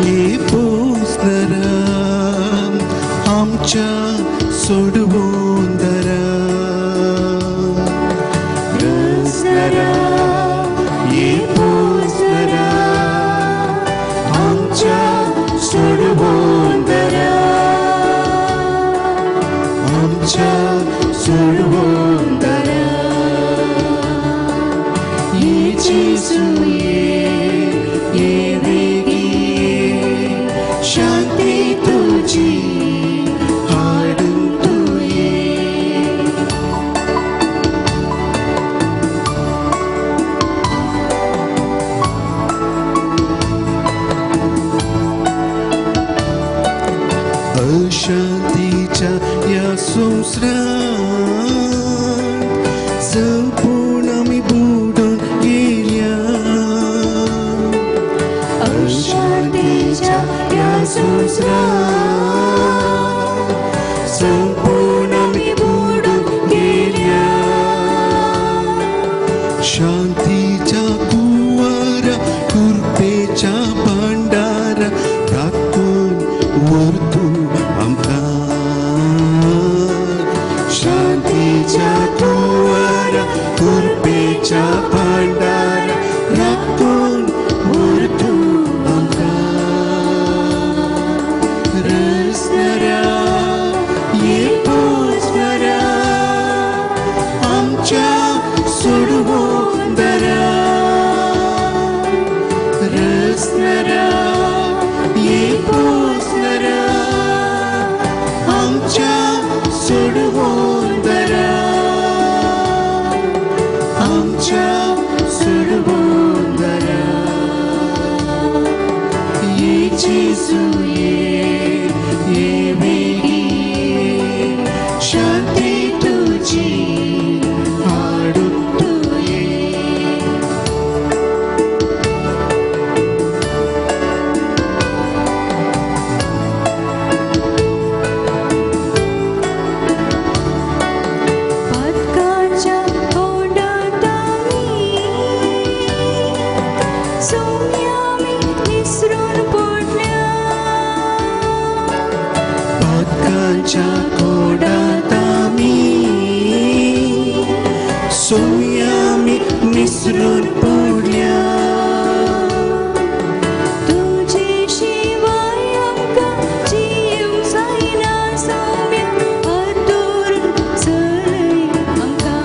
ये पोसनरा आमच्या सोडवून दरा. रसनरा ये पोसनरा आमच्या सोडवून दरा, आमच्या सोडवून दरा. ये जेजू ये, ये बेगी ये, शांती तुजी हाडून तूं ये. अशांतीच्या ह्या संवसारांत संपूर्ण आमी बुडून गेल्या. अशांतीच्या ह्या संवसारांत संपूर्ण आमी बुडून गेल्या. शांतीच्या कुंवरा कृपेच्या भांडारा राखून व्हर तूं आमकां. शांतीच्या कुंवरा कृपेच्या भांडारा राखून व्हर तूं आमकां. रसनरा ये पोसनरा आमच्या सोडवून दरा. रसनरा ये पोसनरा आमच्या सोडवून दरा, आमच्या सोडवून दरा. ये जेजू ये, ये बेगी ये, शांती तुजी हाडून तूं ये. पातकाच्या कोंडांत आमी सोम्यामी निसरून पडल्या. पातकाच्या कोडांत आमी सोम्यामी निसरून पडल्या. तुजे शिवाय आमकां जियेवंक जायना सोम्या, हात धरून चलय आमकां.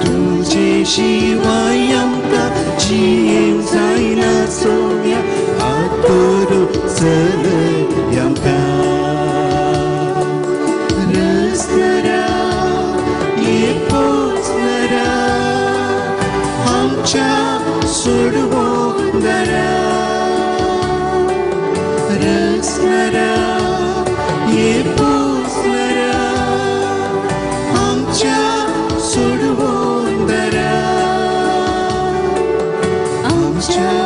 तुजे शिवाय आमकां जियेवंक जायना सोम्या, हात धरून चलय आमकां. रसनरा ये पोसनरा आमच्या सोडवून दरा. रसनरा ये पोसनरा आमच्या सोडवून दरा, आमच्या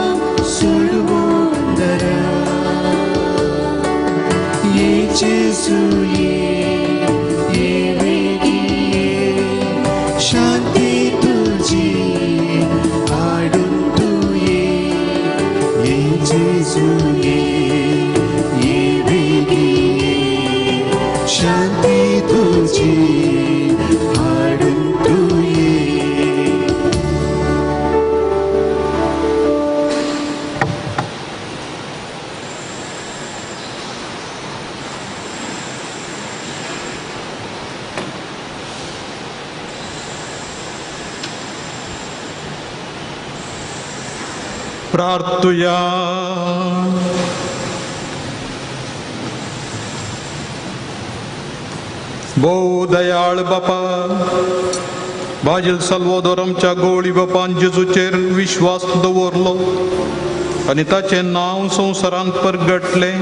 सोडवून दरा. ये जेजू ये, ये बेगी ये, शांती तुजी हाडून तूं ये. ये जेजू ये, ये बेगी ये, शांती तुजी हाडून तूं ये. प्रार्थुया. भोव दयाळ बापा, बाजील साल्वादोर आमच्या गोळी बापान जेजूचेर विश्वास दवरलो आनी ताचें नांव संवसारांत परगटलें.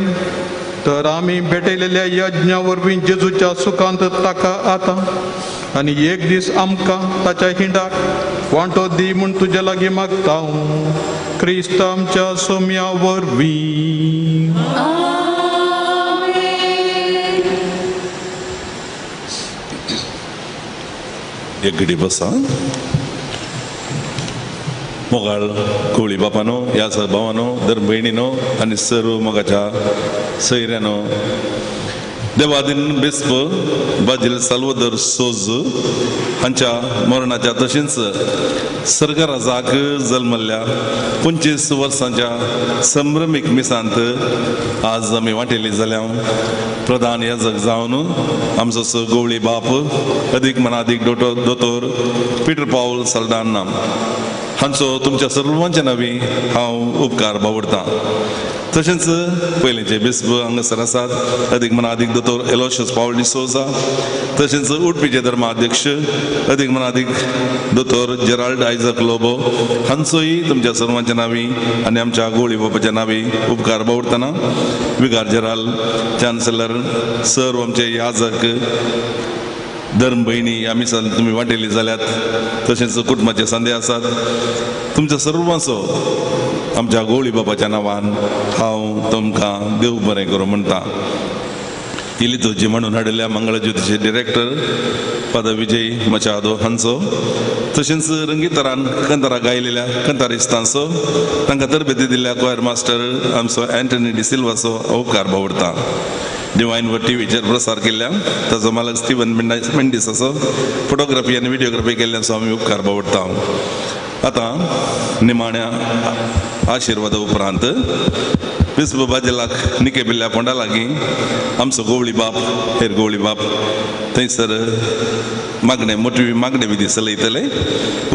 तर आमी भेटयलेल्या यज्ञा वरवीं जेजूच्या सुखांत ताका आतां आनी एक दीस आमकां ताच्या हिंडाक वांटो दी म्हूण तुज्या लागीं मागता क्रिस्त आमच्या सोम्या वरवीं. एक घडी बसा. मोगाळ कोळी बापानो, ह्या भावानो, धर्म भयणीनो आनी सर्व मोगाच्या सैऱ्यानो, देवादीन बिस्प बाजील साल्वादोर सोज हांच्या मरणाच्या तशेंच सरकाराजाक जल्मल्ल्या 25 वर्सांच्या संभ्रमीक मिसांत आज आमी वांटेली जाल्या. प्रधान याजक जावन आमचो गवळी बाप अदीक मनादीक दोतोर पिटर पावल सल्दाना हांचो तुमच्या सर्वांच्या नांवी हांव उपकार बावडतां. तशेंच पयलींचे बिस्प हांगासर आसात अदीक मनादीक दोतोर एलोशियस पावल डिसोजा, तशेंच उडपीचे धर्माध्यक्ष अदीक मनादीक दोतोर जेराल्ड आयजक लोबो हांचोय तुमच्या सर्वांच्या नांवी आनी आमच्या गोळी बापाच्या नांवी उपकार बावडटना विगार जेराल चान्सलर सर्व आमचे याजक धर्म भयणी आमी तुमी वांटेली जाल्यात, तशेंच कुटुंबाचे संदे आसात. तुमच्या सर्वांचो आमच्या गोळी बाबाच्या नांवान हांव तुमकां देव बरें करूं म्हणटा. इली तुजी म्हणून हाडिल्ल्या मंगळज्योतीचे डिरेक्टर फादर विजय मचादो हांचो, तशेंच रंगीतरान कंतारा गायलेल्या कंतारिस्तांचो, तांकां तरबेती दिल्ल्या क्वायर मास्टर आमचो एंटनी डिसिल्वाचो उपकार बावडटा. डिवायन वर टीव्हीचेर प्रसार केल्ल्या ताचो मालक स्टिवन मेंडीसाचो फोटोग्राफी आनी व्हिडियोग्राफी केल्ल्याचो आमी उपकार बावडटा. आतां निमाण्या आशिर्वादा उपरांत बिस्प बाजेलाक निकेबिल्ल्या फोंडा लागीं आमचो गवळी बाप हेर गवळी बाप थंयसर मागणें मोटवी मागणें विधी चलयतले.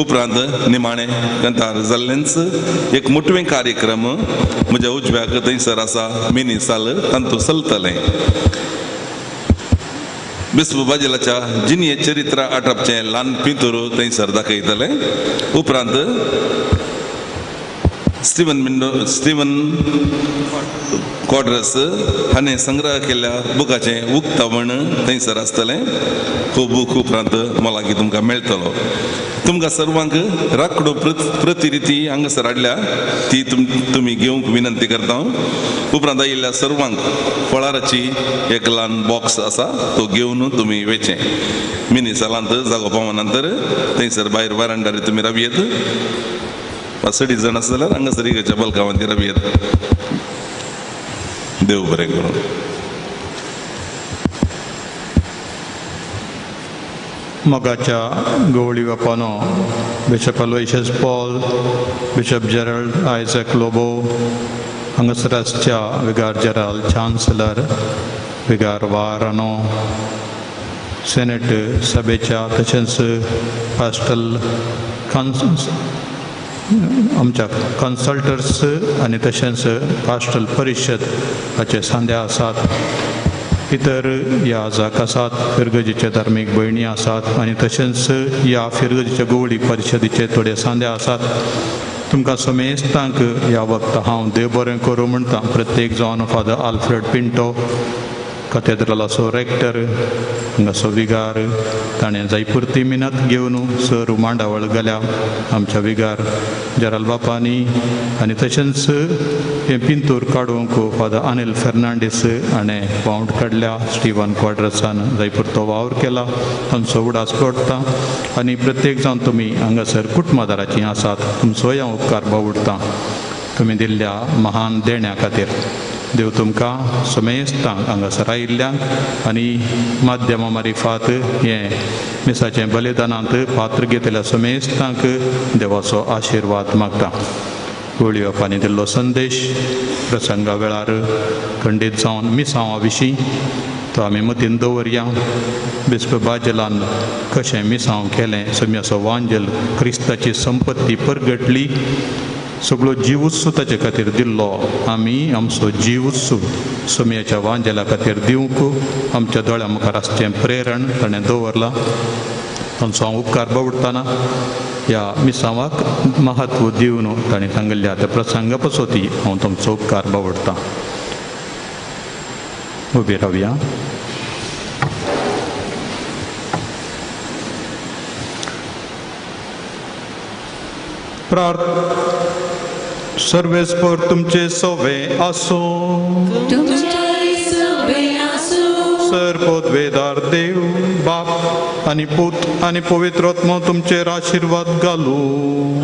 उपरांत निमाणें कंतार जाल्लेंच एक मोटवें कार्यक्रम म्हज्या उजव्याक थंयसर आसा मिनी साल तांतू चलतलें. बिस्प बाजेलाच्या जिनये चरित्र आटापचें ल्हान पिंतूर थंयसर दाखयतले. उपरांत स्टीवन क्वाड्रस हाणें संग्रह केल्ल्या बुकाचें उक्तावण थंयसर आसतलें. हो बूक उपरांत मोलागी तुमकां मेळटलो. तुमकां सर्वांक राखडो प्रतिरिती हांगासर हाडल्या ती तुमी घेवंक विनंती करता. उपरांत आयिल्ल्या सर्वांक फळाराची एक ल्हान बॉक्स आसा तो घेवन तुमी वेचें. मिनी सालांत जागो पावना नंतर थंयसर भायर वारांडार तुमी रावयेत. 5-6 जाण आसा जाल्यार हांगासर इगर्जेच्या बलकावांत रावयेत. देव बरें करूं. मोगाच्या गवळी बापानो bishop Aloysius Paul, bishop Gerald Isaac Lobo, हांगासर आसच्या विगार जेराल चान्सलर विगार वारानो, सेनेट सभेच्या तशेंच पास्टल आमच्या कन्सल्टर्स आनी तशेंच पास्टल परिशद हाचे सांद्या आसात. इतर ह्या जाक आसात फिरगजीचे धार्मीक भयणी आसात आनी तशेंच ह्या फिरगजीच्या गवळी परिशदीचे थोडे सांदे आसात. तुमकां समेस्तांक ह्या वखता हांव देव बरें करूं म्हणटा. प्रत्येक जावन फादर आल्फ्रेड पिंटो कथेद्रलाचो रेक्टर हांगासो विगार ताणें जायपुरती मिनत घेवन सर मांडावळ घाल्या आमच्या विगार जेराल बापांनी आनी तशेंच हें पिंतूर काडूंक फादर अनिल फेर्नांडीस हाणें पावंट काडल्या. स्टिवन क्वाड्रसान जायपुरतो वावर केला तांचो उडास पडटा आनी प्रत्येक जावन तुमी हांगासर कुटुंबादाराचीं आसात तुमचोय हांव उपकार बावडटा तुमी दिल्ल्या महान देण्या खातीर. देव तुमकां समेस्तांक हांगासर आयिल्ल्यांक आनी माध्यमा मारिफात हें मिसाचें बलिदानांत पात्र घेतल्या समेस्तांक देवाचो आशिर्वाद मागता. गोळी बापांनी दिल्लो संदेश प्रसंगा वेळार खंडीत जावन मिसांवा विशीं तो आमी मतीन दवरया. बिस्प बाजेलान कशें मिसांव केलें, सोम्याचो वांजेल क्रिस्ताची संपत्ती परगटली, सगळो जिवूच ताचे खातीर दिल्लो. आमी आमचो जिवूच सोम्याच्या वांजेला खातीर दिवंक आमच्या दोळ्या मुखार आसचें प्रेरण ताणें दवरलां. तांचो हांव उपकार बावडटना ह्या मिसांवाक महत्व दिवन ताणें सांगिल्ल्या त्या प्रसंगा पसोती हांव तुमचो उपकार बावडटा. उबी रावया. प्रार्थ. सर्वेस्पर तुमचे सोवे आसूं. सर पदवेदार देव बाप आनी पूत आनी पवित्र आत्मो तुमचेर आशिर्वाद घालूं.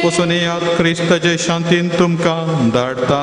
वचून येयात, क्रिस्ताचे शांतीन तुमकां धाडटा.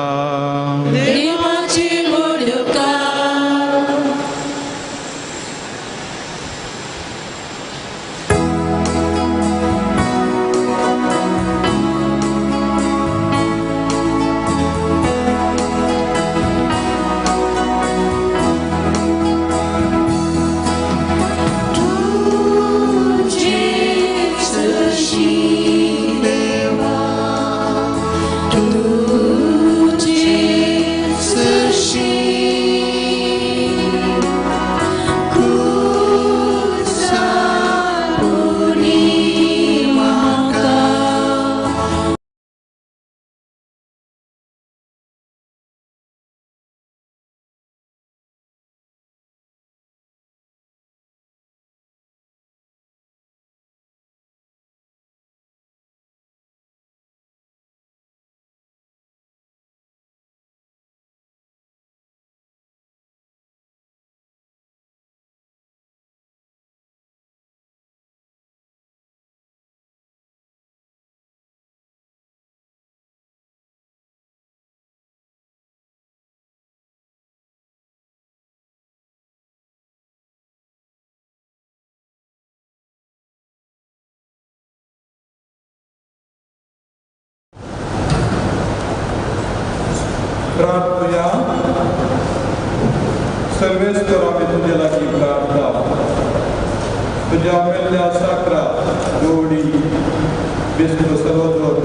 प्रार्थुया. सर्वेस्पर आमी तुजे लागीं प्रार्थता. तुज्या मेल्ल्या साकरा गोडी बिस्प सल्वादोर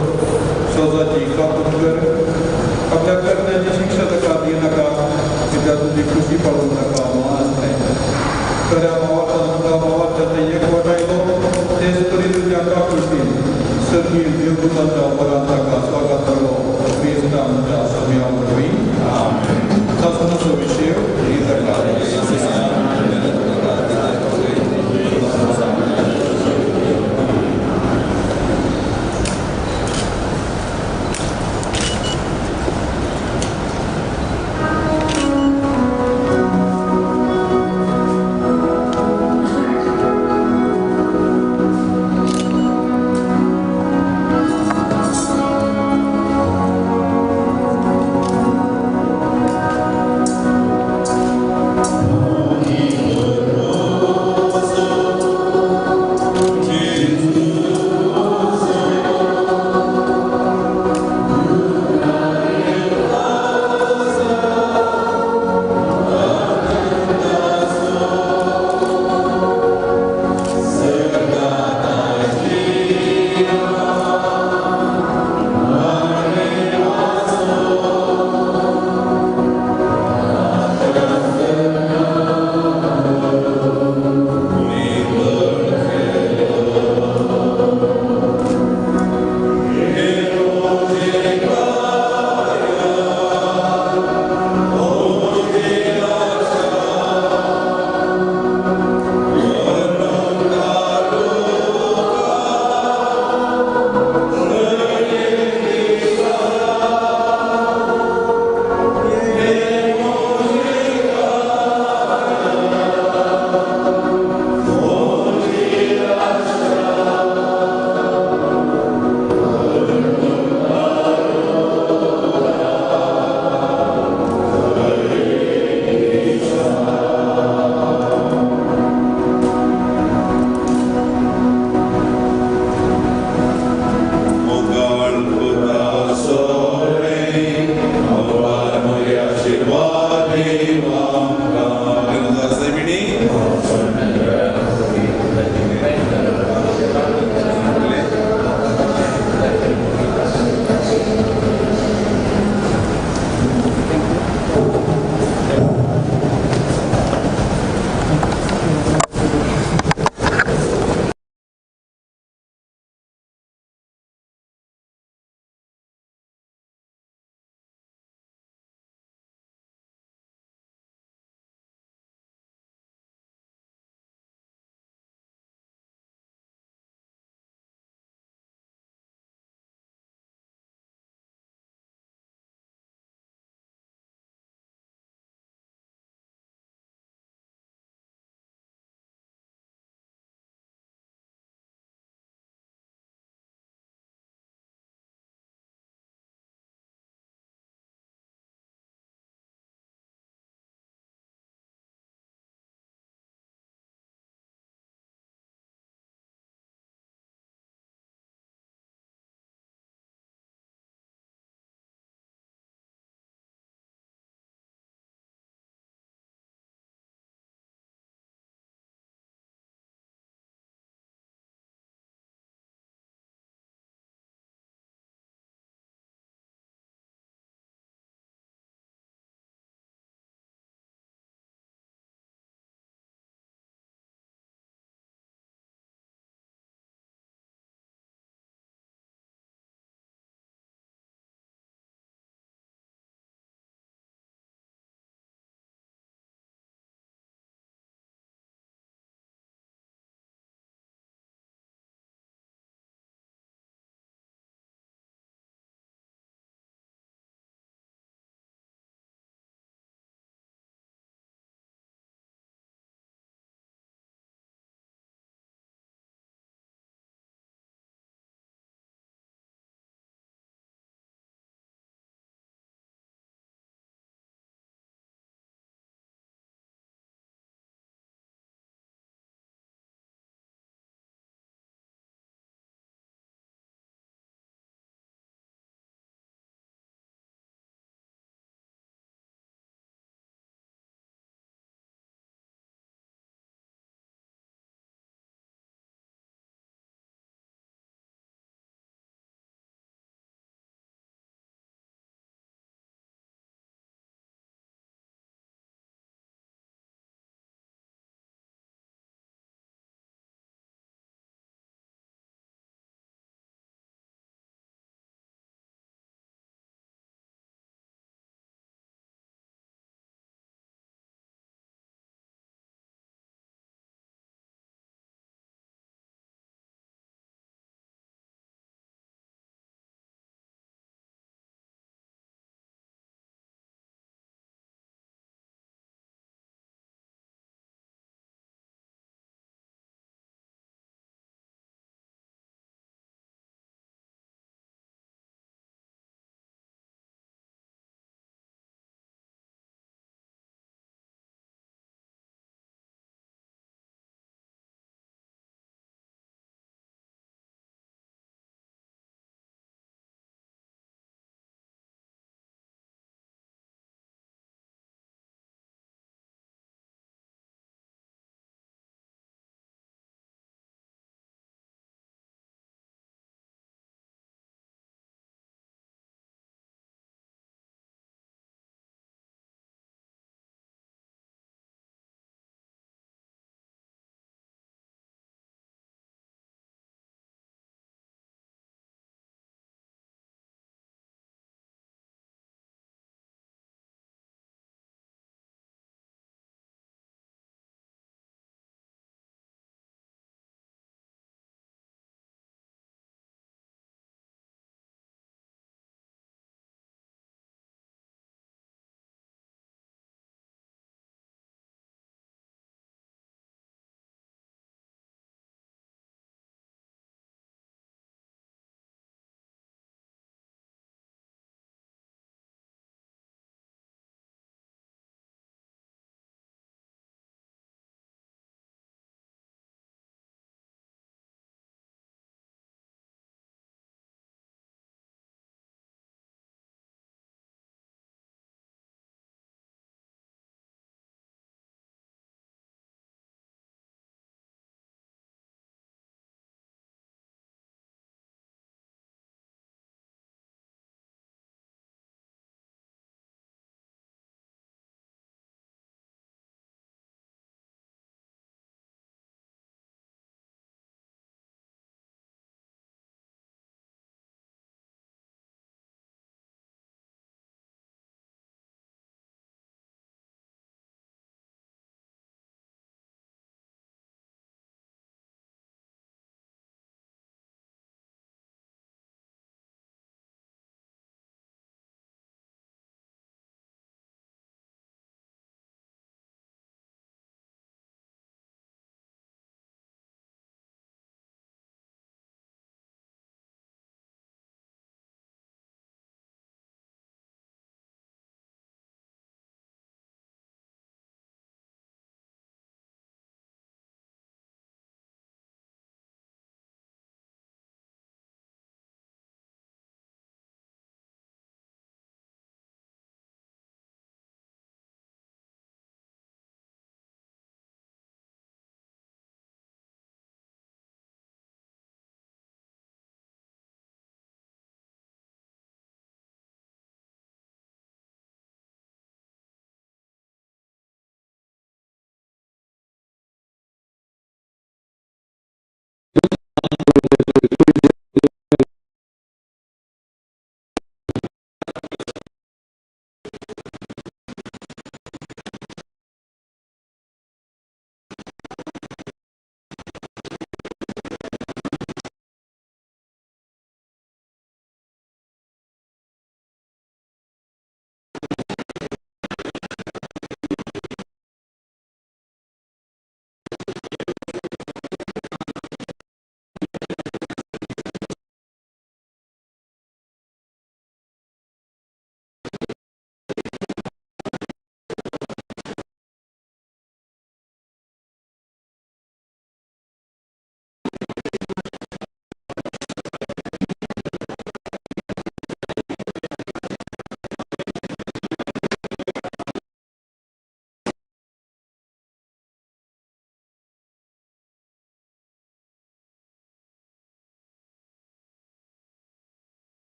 सोजाची काकूत कर. आपल्या करण्याची शिक्षा ताका दिनाका, कित्याक तुजी खुशी पाळूं नाका म्हूण आसलें. खऱ्या भावाच्या तुका भावाच्या ते एकवट आयलो तेच परी तुज्या काकुळटीन सर्गीय देवदूताच्या वरान ताका स्वागत मेळ्ळो. क्रिस्ता आमच्या सगळ्या वरवीं. सासणाचो विशय. Oh.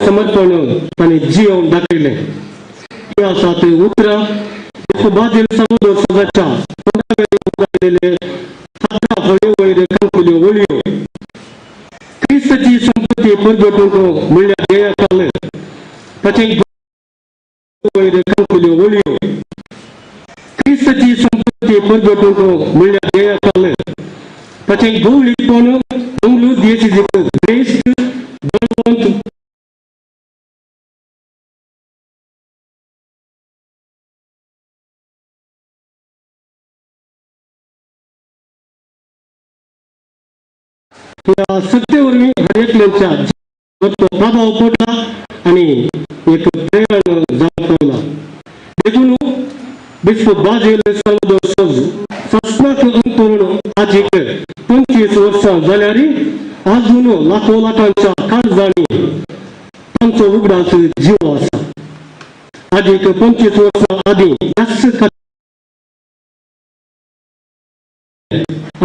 समर्पण ताणें जियोवन दाखयलें. हीं आसात उतरां बाजील साल्वादोर सोजाच्या तोंडावेले उगाळलेले सातव्या फळे वयर कंकुल्यो वळयो. क्रिस्ताची संपत्ती परगटूंक म्हणल्यार ध्येया खाल ताचें वयर कंकुल्यो वळयो. क्रिस्ताची संपत्ती परगटूंक म्हणल्यार ध्येया खाल ताचें गवळीपण मंगळूर दियेसीक ग्रेस्त बळवंत ह्या सत्ते वरवीं हर एकल्यांच्या तो प्रभाव पडला आनी एक प्रेरणा जावंक पावला. देखून बिस्प बाजील साल्वादोर सोज सस्नाक अंतरून आजीक 25 वर्सां जाल्यार आजून लाखो लाखांच्या काळजांनी तांचो उगडास जीव आसा. आजीक 25 वर्सां आदीं ह्याच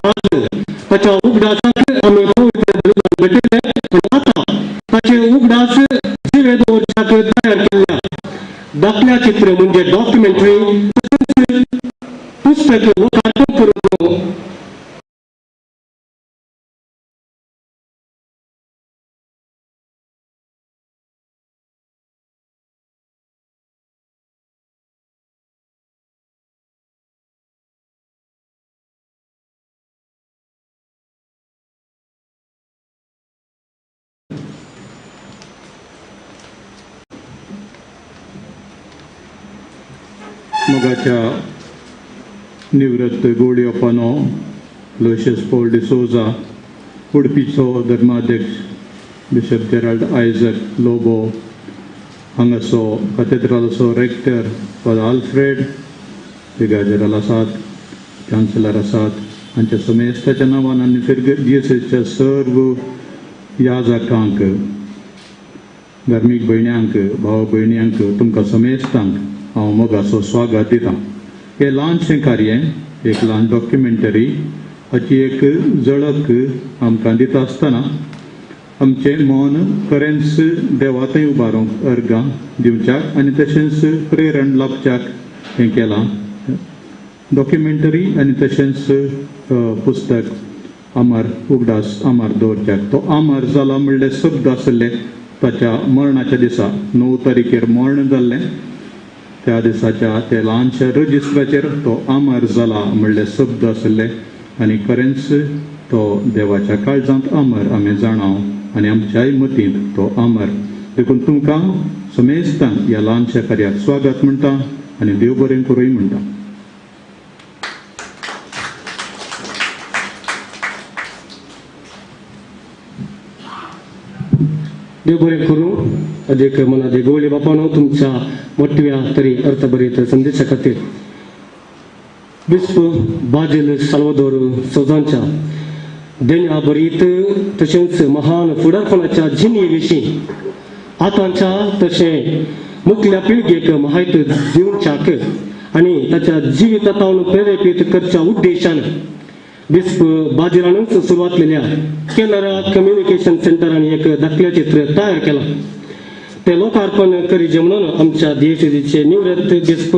आज ताच्या उगडासाक आमी पवित्र बलिदान भेटयलें आनी आतां ताचे उगडास जिवे दवरच्याक तयार केल्ल्या दाखल्या चित्र म्हणजे डॉक्युमेंटरी तशेंच पुस्तक लोकार्पण करून मोगाच्या निवृत्त गोडयोपानो लोशियस पॉल डिसोजा, उडपीचो धर्माध्यक्ष बिशप जेराल्ड आयझक लोबो, हांगासो कथेड्रालाचो रेक्टर फादर आल्फ्रेड ब्रिगाजेराल आसात, चान्सलर आसात, हांच्या समेस्ताच्या नांवान आनी फिर्गजेच्या सर्व याजकांक, धार्मीक भयण्यांक, भाव भयण्यांक, तुमकां समेस्तांक हांव मोगाचो स्वागत दितां. हें ल्हानशें कार्य, एक ल्हान डॉक्युमेंटरी हाची एक झळक आमकां दिता आसतना आमचें मन खरेंच देवाथंय उबारूंक अर्गां दिवच्याक आनी तशेंच प्रेरण लाभच्याक हें केलां. डॉक्युमेंटरी आनी तशेंच पुस्तक अमर उगडास अमर दवरच्याक. तो अमर जाला म्हणले शब्द आसले ताच्या मरणाच्या दिसा 9 तारखेर मरण जाल्लें त्या दिसाच्या त्या ल्हानशा रजिस्ट्राचेर तो अमर जाला म्हणले शब्द आसले आनी खरेंच तो देवाच्या काळजांत अमर आमी जाणाव आनी आमच्याय मतींत तो अमर. देखून तुमकां समेस्तांक ह्या ल्हानशा कार्याक स्वागत म्हणटा आनी देव बरें करूय म्हणटा. देव बरें करूं. अदीक मनाचे गवळी बापानो तुमच्या मोठव्या तरी अर्थभरीत संदेशा खातीर बिस्प बाजील साल्वादोर सोजांच्या देण्या भरीत तशेंच महान फुडारपणाच्या जिणे विशीं आतांच्या तशें मुखल्या पिळगेक म्हायती दिवच्याक आनी ताच्या जिवितांत प्रेरेपीत करच्या उद्देशान बिस्प बाजिलानूच सुरवात केल्या केनरा कम्युनिकेशन सेंटरान एक धाकलें चित्र तयार केलां. ते लोकार्पण करीजे म्हणून आमच्या देशचे निवृत्त बिस्प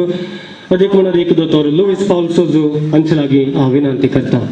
अदीक म्हणून एक दोतोर लुईस पावल सोजू हांचे लागीं हांव विनंती करता.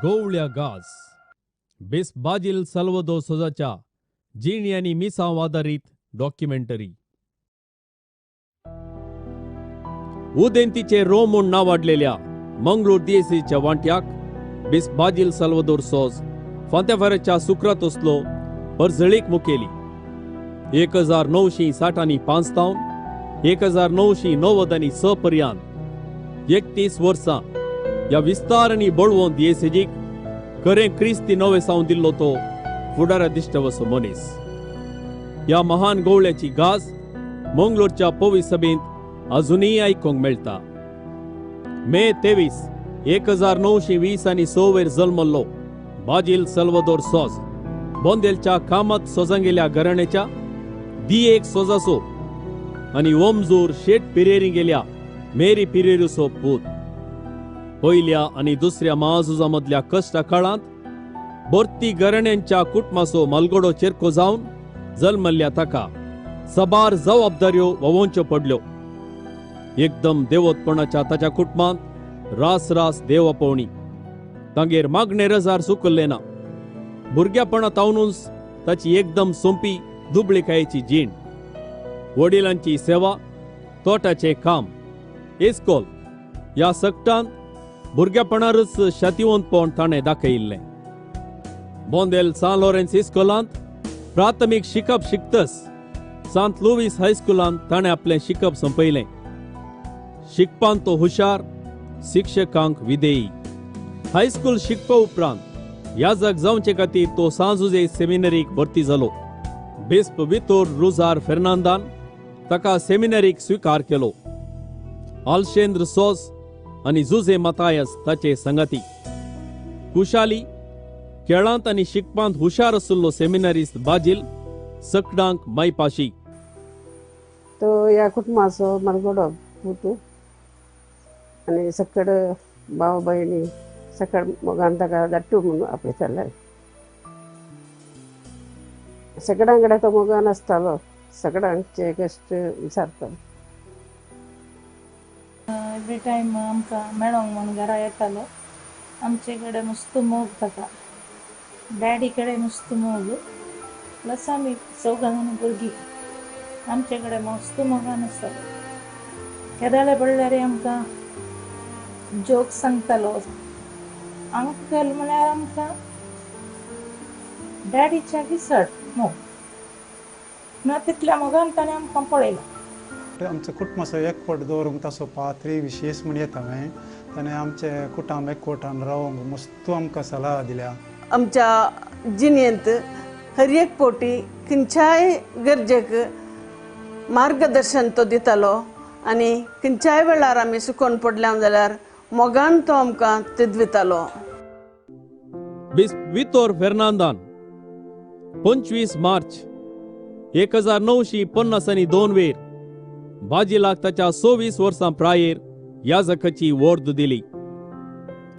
गोवळ्या गाज बेस बाजील साल्वादोर सोजाच्या जिणी आनी मिसांव आदारीत डॉक्युमेंटरी. उदेंतीचे रोम म्हूण नांवाडलेल्या मंगळूर दियेसीच्या वांट्याक बेस बाजील साल्वादोर सोज फांत्याफाराच्या सुक्रात असलो परजळीक मुखेली. 1960 आनी 5 तावन 1996 पर्यंत 31 वर्सां ह्या विस्तार आनी बळवंत दियेसेजीक खरें क्रिस्ती नवे सावन दिल्लो तो फुडारा दिश्टवसो मनीस. ह्या महान गोवळ्याची गाज मंगलोरच्या पवी सभेंत अजुनूय आयकूंक मेळटा. मे 23 1920 आनी 6 वयर जल्मल्लो बाजील साल्वादोर सोज बोंदेलच्या कामत सोजांगेल्या घराण्याच्या दियेक सोजासो आनी ओमजूर शेट पिरेरी गेल्या मेरी पिरेरूचो पूत. पयल्या आनी दुसऱ्या महाझुजा मदल्या कश्टा काळांत भरती घराण्यांच्या कुटुंबाचो मालगडो चेरको जावन जल्मल्ल्या ताका सबार जबाबदाऱ्यो वोवोवच्यो पडल्यो. एकदम देवतपणाच्या ताच्या कुटुंबांत रास रास देवापोवणी तांगेर मागणे रजार चुकल्लें ना. भुरग्यापणा तावनूच ताची एकदम सोंपी दुबळिकायेची जीण, वडिलांची सेवा, तोटाचें काम, इस्कोल ह्या सगटांत भुरग्यापणारच शातिवंतपण ताणें दाखयिल्लें. बोंदेल सान लॉरेन्स इस्कोलांत प्राथमीक शिकप शिकतच सांत लुवीस हायस्कुलांत ताणें आपलें शिकप सोंपयलें. शिकपांत तो हुशार, शिक्षकांक विधेयी. हायस्कूल शिकपा उपरांत याजक जावचे खातीर तो सांत जुझे सेमिनरीक भरती जालो. बिस्प वितोर रुजार फेर्नांदान ताका सेमिनरीक स्विकार केलो. आलशेंद्र सोस आनी जुझे मतायस ताचे संगाती. कुशाली खेळांत आनी शिकपांत हुशार आशिल्लो सेमिनरिस्ट बाजील सकडांक मायपाशी. तो ह्या कुटुंबाचो मालगडो पूत आनी सकड भाव भयणी सकड मोगान ताका धाडटू म्हणून आपयताले. सगळ्यां कडेन तो मोगान आसतालो, सगळ्यांचे कश्ट विचारतालो. एवरी टायम आमकां मेळोंक म्हूण घरा येतालो. आमचे कडेन मस्त मोग ताका, डॅडी कडेन मस्त मोग, प्लस आमी चौगां जाणां भुरगीं, आमचे कडेन मस्त मोगान आसतालो. केदाळे पडल्यार आमकां जोक सांगतालो. अंकल म्हळ्यार आमकां डॅडीच्या चड मोग ना तितल्या मोगान ताणें आमकां पळयलां. आमचो कुटुंबाचो एकवट दवरूंक ताचो पात्री विशेश म्हूण येता. हांवें ताणें आमचे कुटुंब एकवटान रावंक मस्तू आमकां सलाह दिल्या. आमच्या जिणेंत हर एक पोटी खंयच्याय गरजेक मार्गदर्शन तो दितालो आनी खंयच्याय वेळार आमी सुकोन पडल्या जाल्यार मोगान तो आमकां तिदवितालो. बिस्प वितोर फेर्नांदान 25 मार्च 1952 वेर बाजिलाक ताच्या 26 वर्सां प्रायेर याजकाची वर्द दिली.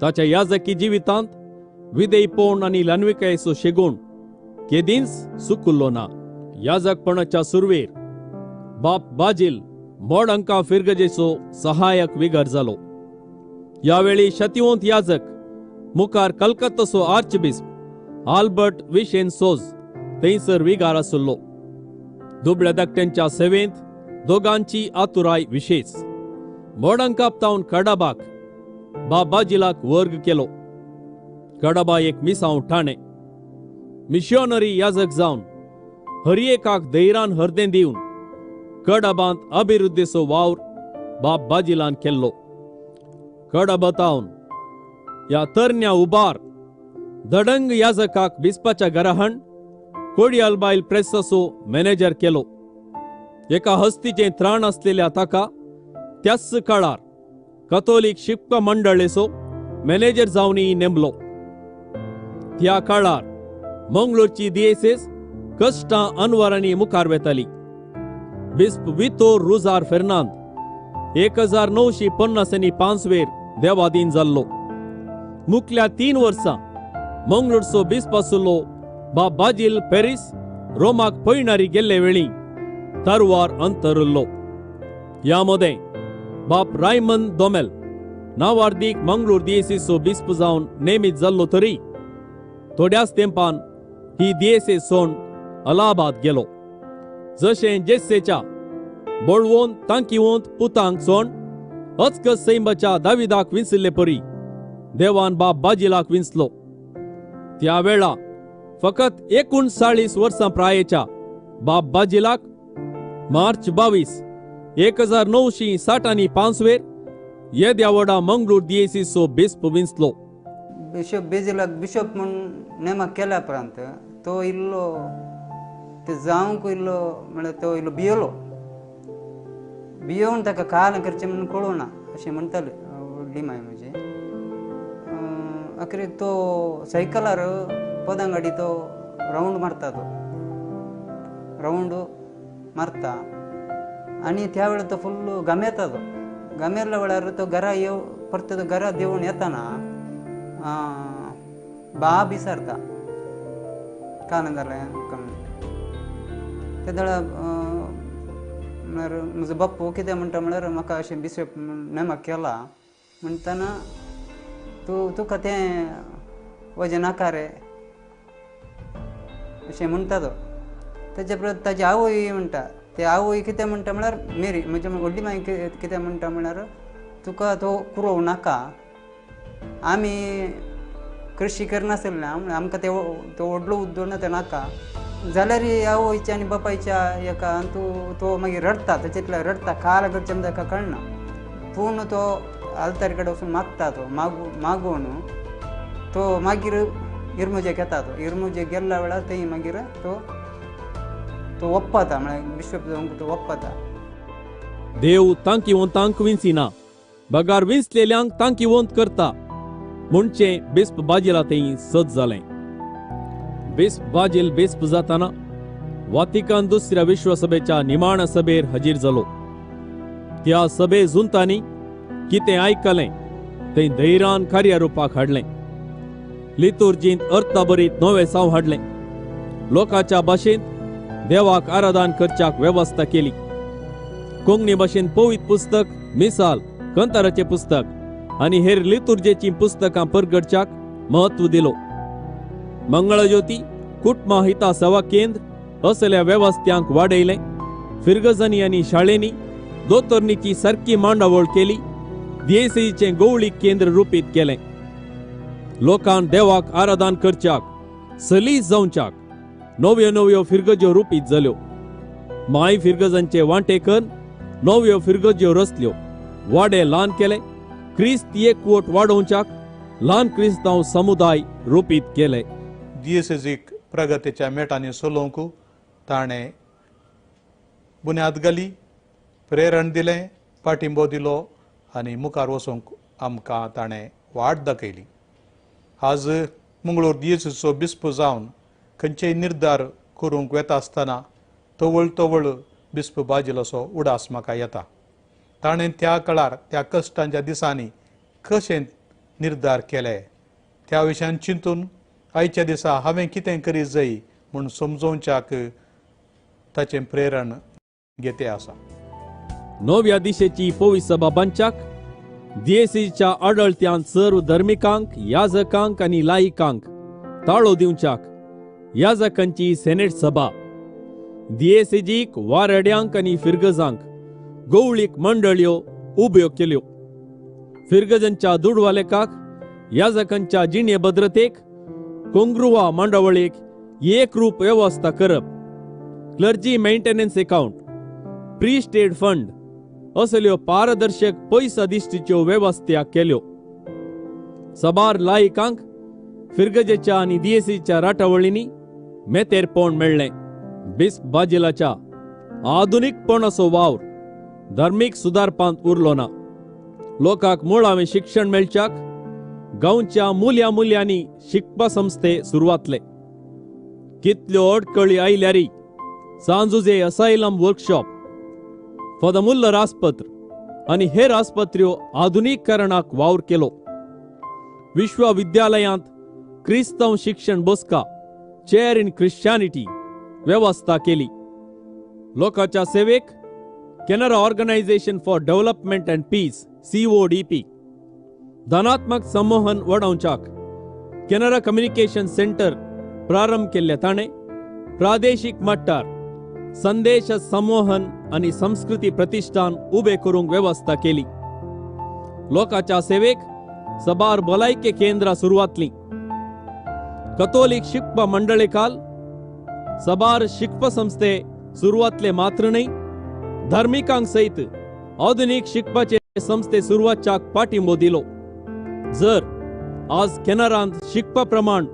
ताच्या याजकी जिवितांत विधेयपण आनी ल्हानविकायेचो शेगूण केदींच चुकुल्लो ना. याजकपणाच्या सुरवेर बाप बाजील मोडंका फिरगजेचो सहायक विगर जालो. यावेळी शतिवंत याजक मुखार कलकत्ताचो आर्चबिस्प आल्बर्ट विशेन सोज थंयसर विगार आसलो. दुबळ्या धाकट्यांच्या सेवेंत दोगांची आतुराय विशेष. मोडंकाप तावन कडाबाक बाब बाजिलाक वर्ग केलो. कडबा एक मिसांव ठाणे मिशनरी याजक जावन हरएकाक धैरान हरदें दिवन कडबांत अभिवृद्धीचो वावर बाब बाजिलान केल्लो. कडबा तावन ह्या तरण्या उबार दडंग याजकाक बिस्पाच्या घराहण कोडियाल बायल प्रेसाचो मॅनेजर केलो. एका हस्तीचें त्राण आसलेल्या ताका त्याच काळार कथोलीक शिकपा मंडळेचो मॅनेजर जावनय नेमलो. त्या काळार मंगळूरची दियेसेस कश्टां अनवरांनी मुखार वेताली. बिस्प वितोर रुजार फेर्नांद 1955 वेर देवादीन जाल्लो. मुखल्या 3 वर्सां मंगळूरचो बिस्प आसलो बाब बाजील पॅरीस रोमाक पयणारी गेल्ले वेळी तरवार अंतरुल्लो. ह्या मदें बाप रायमन दोमेल नावार्दीक मंगळूर दियेसीचो बिस्प जावन नेमीत जाल्लो तरी थोड्याच तेंपान ही दियेसे सोड अलाहाबाद गेलो. जशें जेस्सेच्या बळवंत तांकीवंत पुतांक सोड अचकस सैंबाच्या दाविदाक विंचल्ले परी देवान बाब बाजिलाक विंचलो. त्या वेळा फकत 39 वर्सां प्रायेच्या बाब बाजिलाक मार्च 22 1965 वेर येद्या व्हडा मंगळूर दियेसीचो बिस्प विंचलो. बिशप बेजिलाक बिशप म्हूण नेमक केल्या उपरांत तो इल्लो ते जावंक इल्लो म्हळ्यार तो इल्लो भियेलो. भियोवन ताका काल करचें म्हणून कळूं ना अशें म्हणटाले व्हडली माय म्हजी. अखेरेक तो सायकलार पदंगाडी तो रावंड मारता, तो रावंड मारता आनी त्या वेळार तो फुल्ल घामेता. तो घामेल्ल्या वेळार तो घरा येव परत तो घरा देंवून येताना बाब विसरता काल जालें कमी. तेदळा म्हळ्यार म्हजो बाप्पू कितें म्हणटा म्हळ्यार म्हाका अशें बिशप नेमक केला म्हणटना तूं तुका तें वजें नाका रे अशें म्हणटा तो. तेजे परत ताजी आवय म्हणटा, ते आवय कितें म्हणटा म्हळ्यार मेरी म्हजी व्हडली माय कितें म्हणटा म्हळ्यार तुका तो कुरोव नाका, आमी कृशी करनासले आमकां ते तो व्हडलो उद्योग ना ते नाका. जाल्यार आवयच्या आनी बापायच्या एका तूं तो मागीर रडटा, ताचेंतल्यान रडटा, काल करचें म्हण ताका कळना. पूण तो आल्तार कडेन वचून मागता, तो मागून तो मागीर इरमुजेक येता. तो इरमुजेक गेल्ल्या वेळार थंय मागीर तो तो वप्पाता म्हळ्यार बिशप जावंक तो वप्पाता. देव तांकीवंतांक विंचिना बगार विंचलेल्यांक तांकीवंत करता म्हणचे बिस्प बाजिला थंय सत जालें. बिस्प बाजील बिस्प जाताना वातिकान दुसऱ्या विश्वसभेच्या निमाण सभेर हाजीर जालो. त्या सभे जुंतांनी कितें आयकलें तें धैर्यान कार्यारुपाक हाडलें. लितुर्जींत अर्थाभरीत नवें साव हाडलें. लोकांच्या भाशेंत देवाक आराधन करच्याक वेवस्था केली. कोंकणी भाशेंत पवित्र पुस्तक, मिसाल, कंताराचें पुस्तक आनी हेर लितुर्जेचीं पुस्तकां परगटच्याक म्हत्व दिलो. मंगळज्योती, कुटुंबा हिता सेवा केंद्र असल्या वेवस्थ्यांक वाडयलें. फिरगजनी आनी शाळेंनी दोतोरणीची सारकी मांडावळ केली. दियेसेचें गोवळी केंद्र रुपीत केलें. लोकान देवाक आराधन करच्याक सलीस जावच्याक नव्यो नव्यो फिरगज्यो रुपीत जाल्यो. माय फिरगजांचे वांटेकर नव्यो फिरगज्यो रचल्यो. वाडे ल्हान केले. क्रिस्त एकवट वाडोवच्याक ल्हान क्रिस्तांव समुदाय रुपीत केले. दियेसेजीक प्रगतीच्या मेटांनी चलोवंक ताणें बुन्याद घाली, प्रेरण दिलें, पाठिंबो दिलो आनी मुखार वचूंक आमकां ताणें वाट दाखयली. आज मंगळूर दियेसेजीचो बिस्प जावन खंयचेय निर्धार करूंक वेता आसतना तवळ तवळ बिस्प बाजिलाचो उडास म्हाका येता. ताणें त्या काळार त्या कश्टांच्या दिसांनी कशें निर्धार केले त्या विशयान चिंतून आयच्या दिसा हांवें कितें करीत जाय म्हूण समजोवच्याक ताचें प्रेरण घेते आसा. नव्या दिशेची पवित्र सभा बांदच्याक दियेसेजीच्या आडळत्यान सर्व धर्मिकांक, याजकांक आनी लायिकांक ताळो दिवच्याक याजकांची सेनेट सभा दियेसेजीक वारड्यांक आनी फिरगजांक गोवळीक मंडळ्यो उब्यो केल्यो. फिरगजांच्या दुडवालेकाक याजकांच्या जिणे भद्रतेक कोंग्रुवा मांडावळीक एकरूप वेवस्था करप, clergy maintenance account, priest aid fund असल्यो पारदर्शक पयसा दिश्टीच्यो वेवस्था केल्यो. सबार लायकांक फिरगजेच्या आनी दियेसीच्या राटावळींनी मेतेरपण मेळ्ळें. बिस्प बाजिलाच्या आधुनीकपणाचो वावर धार्मीक सुदारपांत उरलो ना. लोकांक मुळावें शिक्षण मेळच्याक गांवच्या मुल्या मुल्यांनी शिकपा संस्थे सुरवातले. कितल्यो अडकळी आयल्यारी सांजुजे असायलम वर्कशॉप, फादर मुल्लर आस्पत्र आनी हेर आस्पत्र्यो आधुनिकरणाक वावर केलो. विश्वविद्यालयांत क्रिस्तांव शिक्षण बसका, चेअर इन क्रिश्चियनिटी वेवस्था केली. लोकांच्या सेवेक Canara organisation for development and peace CODP, धनात्मक संमोहन वाडोवच्याक केनरा कम्युनिकेशन सेंटर प्रारंभ केल्ल्या ताणें प्रादेशीक मट्टार संदेश संमोहन आनी संस्कृती प्रतिष्ठान उबे करूंक वेवस्था केली. लोकांच्या सेवेक सबार भलायकी केंद्रां सुरवातली. कथोलीक शिकपा मंडळेकाल सबार शिकपा संस्थे सुरवातले मात्र न्हय, धार्मिकांक सयत आधुनीक शिकपाचे संस्थे सुरवातच्याक पाठिंबो दिलो. जर आज केनरांत शिकपा प्रमाण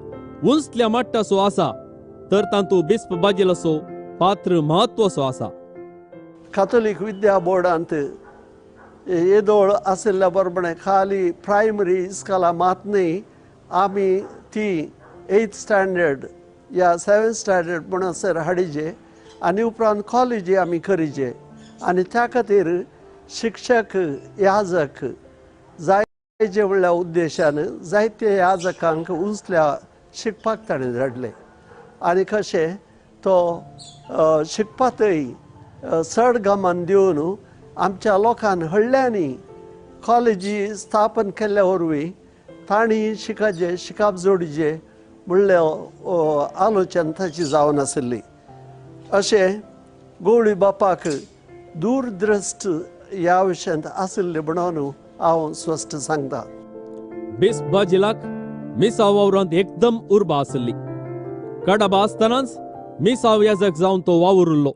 उंचल्या मट्टाचो आसा तर तातूंत बिस्प बाजिलाचो पात्र म्हत्वाचो आसा. काथोलीक विद्या बोर्डांत येदोळ आशिल्ल्या बरोबर खाली प्रायमरी इस्कोलां मात न्हय, आमी ती 8th standard या 7th standard म्हणसर हाडिजे आनी उपरांत कॉलेजी आमी करिजे आनी त्या खातीर शिक्षक याजक जायजे म्हणल्या उद्देशान जायते याजकांक उंचल्या शिकपाक ताणें धाडले आनी कशें तो शिकपातय चड गमन दिवन आमच्या लोकांक हळ्ळ्यांनी कॉलेजी स्थापन केल्ल्या वरवीं तांणी शिकाचे शिकाप जोडीचे म्हणले आलोचन ताची जावन आशिल्ली. अशें गवळी बापाक दूरदृश्ट ह्या विशयांत आशिल्ले म्हणून हांव स्पश्ट सांगता. बिस्प बाजिलाक मिसाव वावरांत एकदम उर्बा आशिल्ली. कडबा आसतनाच मिसाव याजक जावन तो वावुरलो.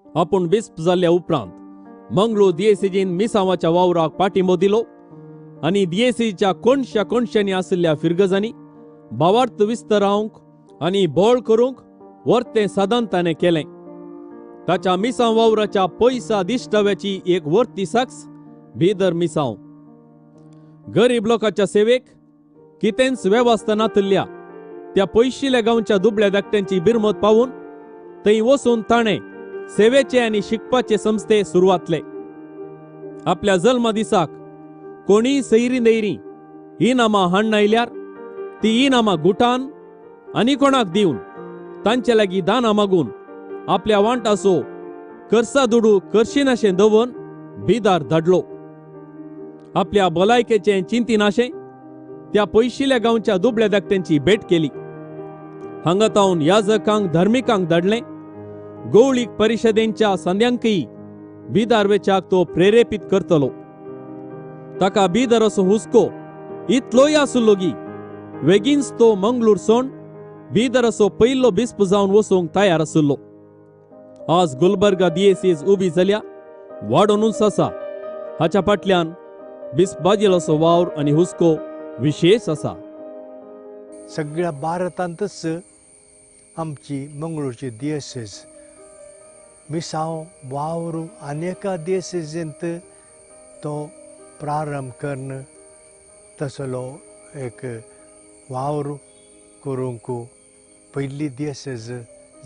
आपूण बिस्प जाल्ल्या उपरांत मंगळूर दियेसीजीन मिसावाच्या वावराक पाठिंबो दिलो आनी दियेसीच्या कोणश्या कोणश्यांनी आशिल्ल्या फिरगजांनी भावार्थ विस्तरावंक आनी बोळ करूंक वर्तें साधन ताणें केलें. ताच्या मिसांव वावराच्या पयसा दिश्टाव्याची एक वर्ती साक्ष बिदर मिसांव. गरीब लोकांच्या सेवेक कितेंच वेवस्था नातिल्ल्या त्या पयशिल्ल्या गांवच्या दुबळ्या धाकट्यांची बिरमत पावून थंय वचून ताणें सेवेचे आनी शिकपाचे संस्थे सुरवातले. आपल्या जल्मा दिसाक कोणीय सैरी नैरी इनामां हाडून आयल्यार ती इनामां गुटान आनी कोणाक दिवन तांचे लागीं दानां मागून आपल्या वांटाचो करसा दुडू करशिनाशें दवरून बिदार धाडलो. आपल्या भलायकेचें चिंतिनाशें त्या पयशिल्ल्या गांवच्या दुबळ्या धाकट्यांची भेट केली. हांगा तावन याजकांक धार्मिकांक धाडलें. गवळीक परिशदेंच्या संद्यांकय बिदार वेच्याक तो प्रेरेपीत करतलो. ताका बिदर असो हुस्को इतलोय आसलो की वेगींच तो मंगळूर सोण बिदर असो पयलो बिस्प जावन वचूंक तयार आसलो. आज गुलबर्गा दियेसीज उबी जाल्या वाडोनूच आसा. हाच्या फाटल्यान बिस्प बाजिलाचो वावर आनी हुस्को विशेश आसा. सगळ्या भारतांतच आमची मंगळूरची दियेसीज मिसांव वावर अनेका दियेसीजींत तो प्रारंभ करून तसलो एक वावर करूंक पयली दियेसीज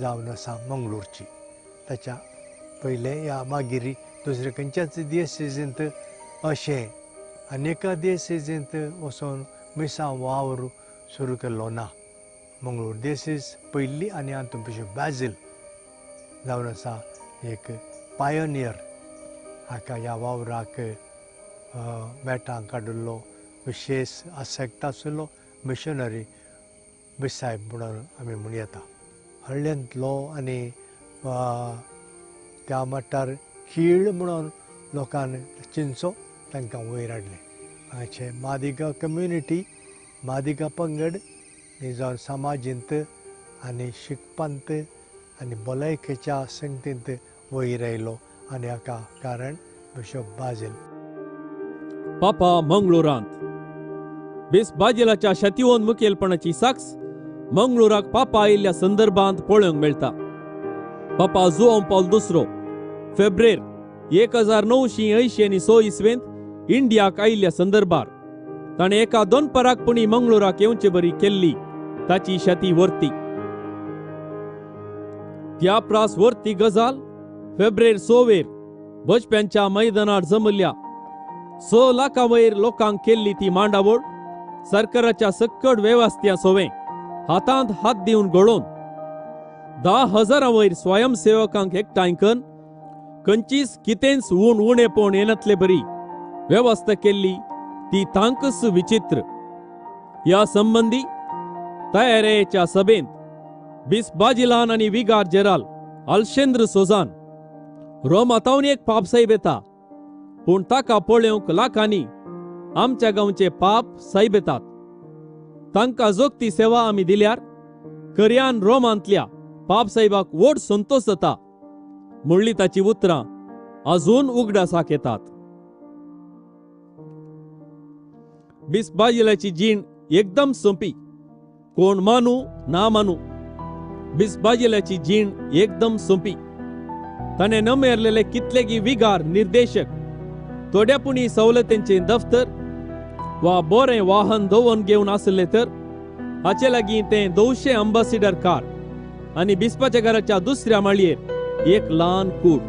जावन आसा मंगळूरची. ताच्या पयलें या मागीर दुसरे खंयच्याच दियेसीजींत अशें अनेका दियेसीजींत वचोन मिसांव वावर सुरू केल्लो ना. मंगळूर दियेसीज पयली आनी हातूंत बिशप बाजील जावन आसा एक पायोनियर. हाका ह्या वावराक बेटां काडिल्लो विशेश आसक्त आशिल्लो मिशनरी बिसायब म्हणून आमी म्हणू येता. हळ्ळ्यांतलो आनी वा त्या मट्टार खीळ म्हणून लोकान चिंचो तांकां वयर हाडलें. हांगाचे मादिगा कम्युनिटी, मादिगा पंगड जावन समाजींत आनी शिकपांत आनी भलायकेच्या संगतींत वयर आयलो आनी हाका कारण बिशप बाजील. पापा मंगळूरांत बिस्प बाजिलाच्या शतिवोन मुखेलपणाची साक्ष मंगळूराक पापा आयिल्ल्या संदर्भांत पळोवंक मेळटा. पापा जुआंव पावल दुसरो फेब्रेर 1980 आनी 6 इस्वेंत इंडियाक आयिल्ल्या संदर्भार ताणें एका दोनपराक पुणी मंगळूराक येवचे बरी केल्ली ताची शती वर्ती. त्या प्रास वर्ती गजाल फेब्रेर 6 बजप्यांच्या मैदानार जमल्ल्या 6 लाखां वयर लोकांक केल्ली ती मांडावळ सरकाराच्या सक्कड वेवस्थ्या सोवें हातांत हात दिवन घडोवन 10,000 वयर स्वयंसेवकांक एकठांय करून खंयचीच कितेंच ऊण उणेपण येनातले बरी वेवस्था केल्ली ती तांकच विचित्र. ह्या संबंदी तयारेच्या सभेंत बिस्प बाजिलान आनी विगार जेराल आलशेंद्र सोजान रोमातावन एक पाप साहेब येता पूण ताका पळोवंक लाखांनी आमच्या गांवचे पाप साहेब येतात. तांकां जोगती सेवा आमी दिल्यार खऱ्यान रोमांतल्या पाप साहेबाक व्हड संतोश जाता म्हणली ताची उतरां अजून उगडासाक येतात. बिस्प बाजिलाची जीण एकदम सोंपी, कोण मानू ना मानू बिस्प बाजिलाची जीण एकदम सोंपी. ताणें नमेरलेले कितलेगी विगार निर्देशक थोड्या पुणी सवलतींचें दफ्तर वा बरें वाहन दवरून घेवन आसले तर हाचे लागीं तें 200 अंबासिडर कार आनी बिस्पाच्या घराच्या दुसऱ्या माळयेर एक ल्हान कूड,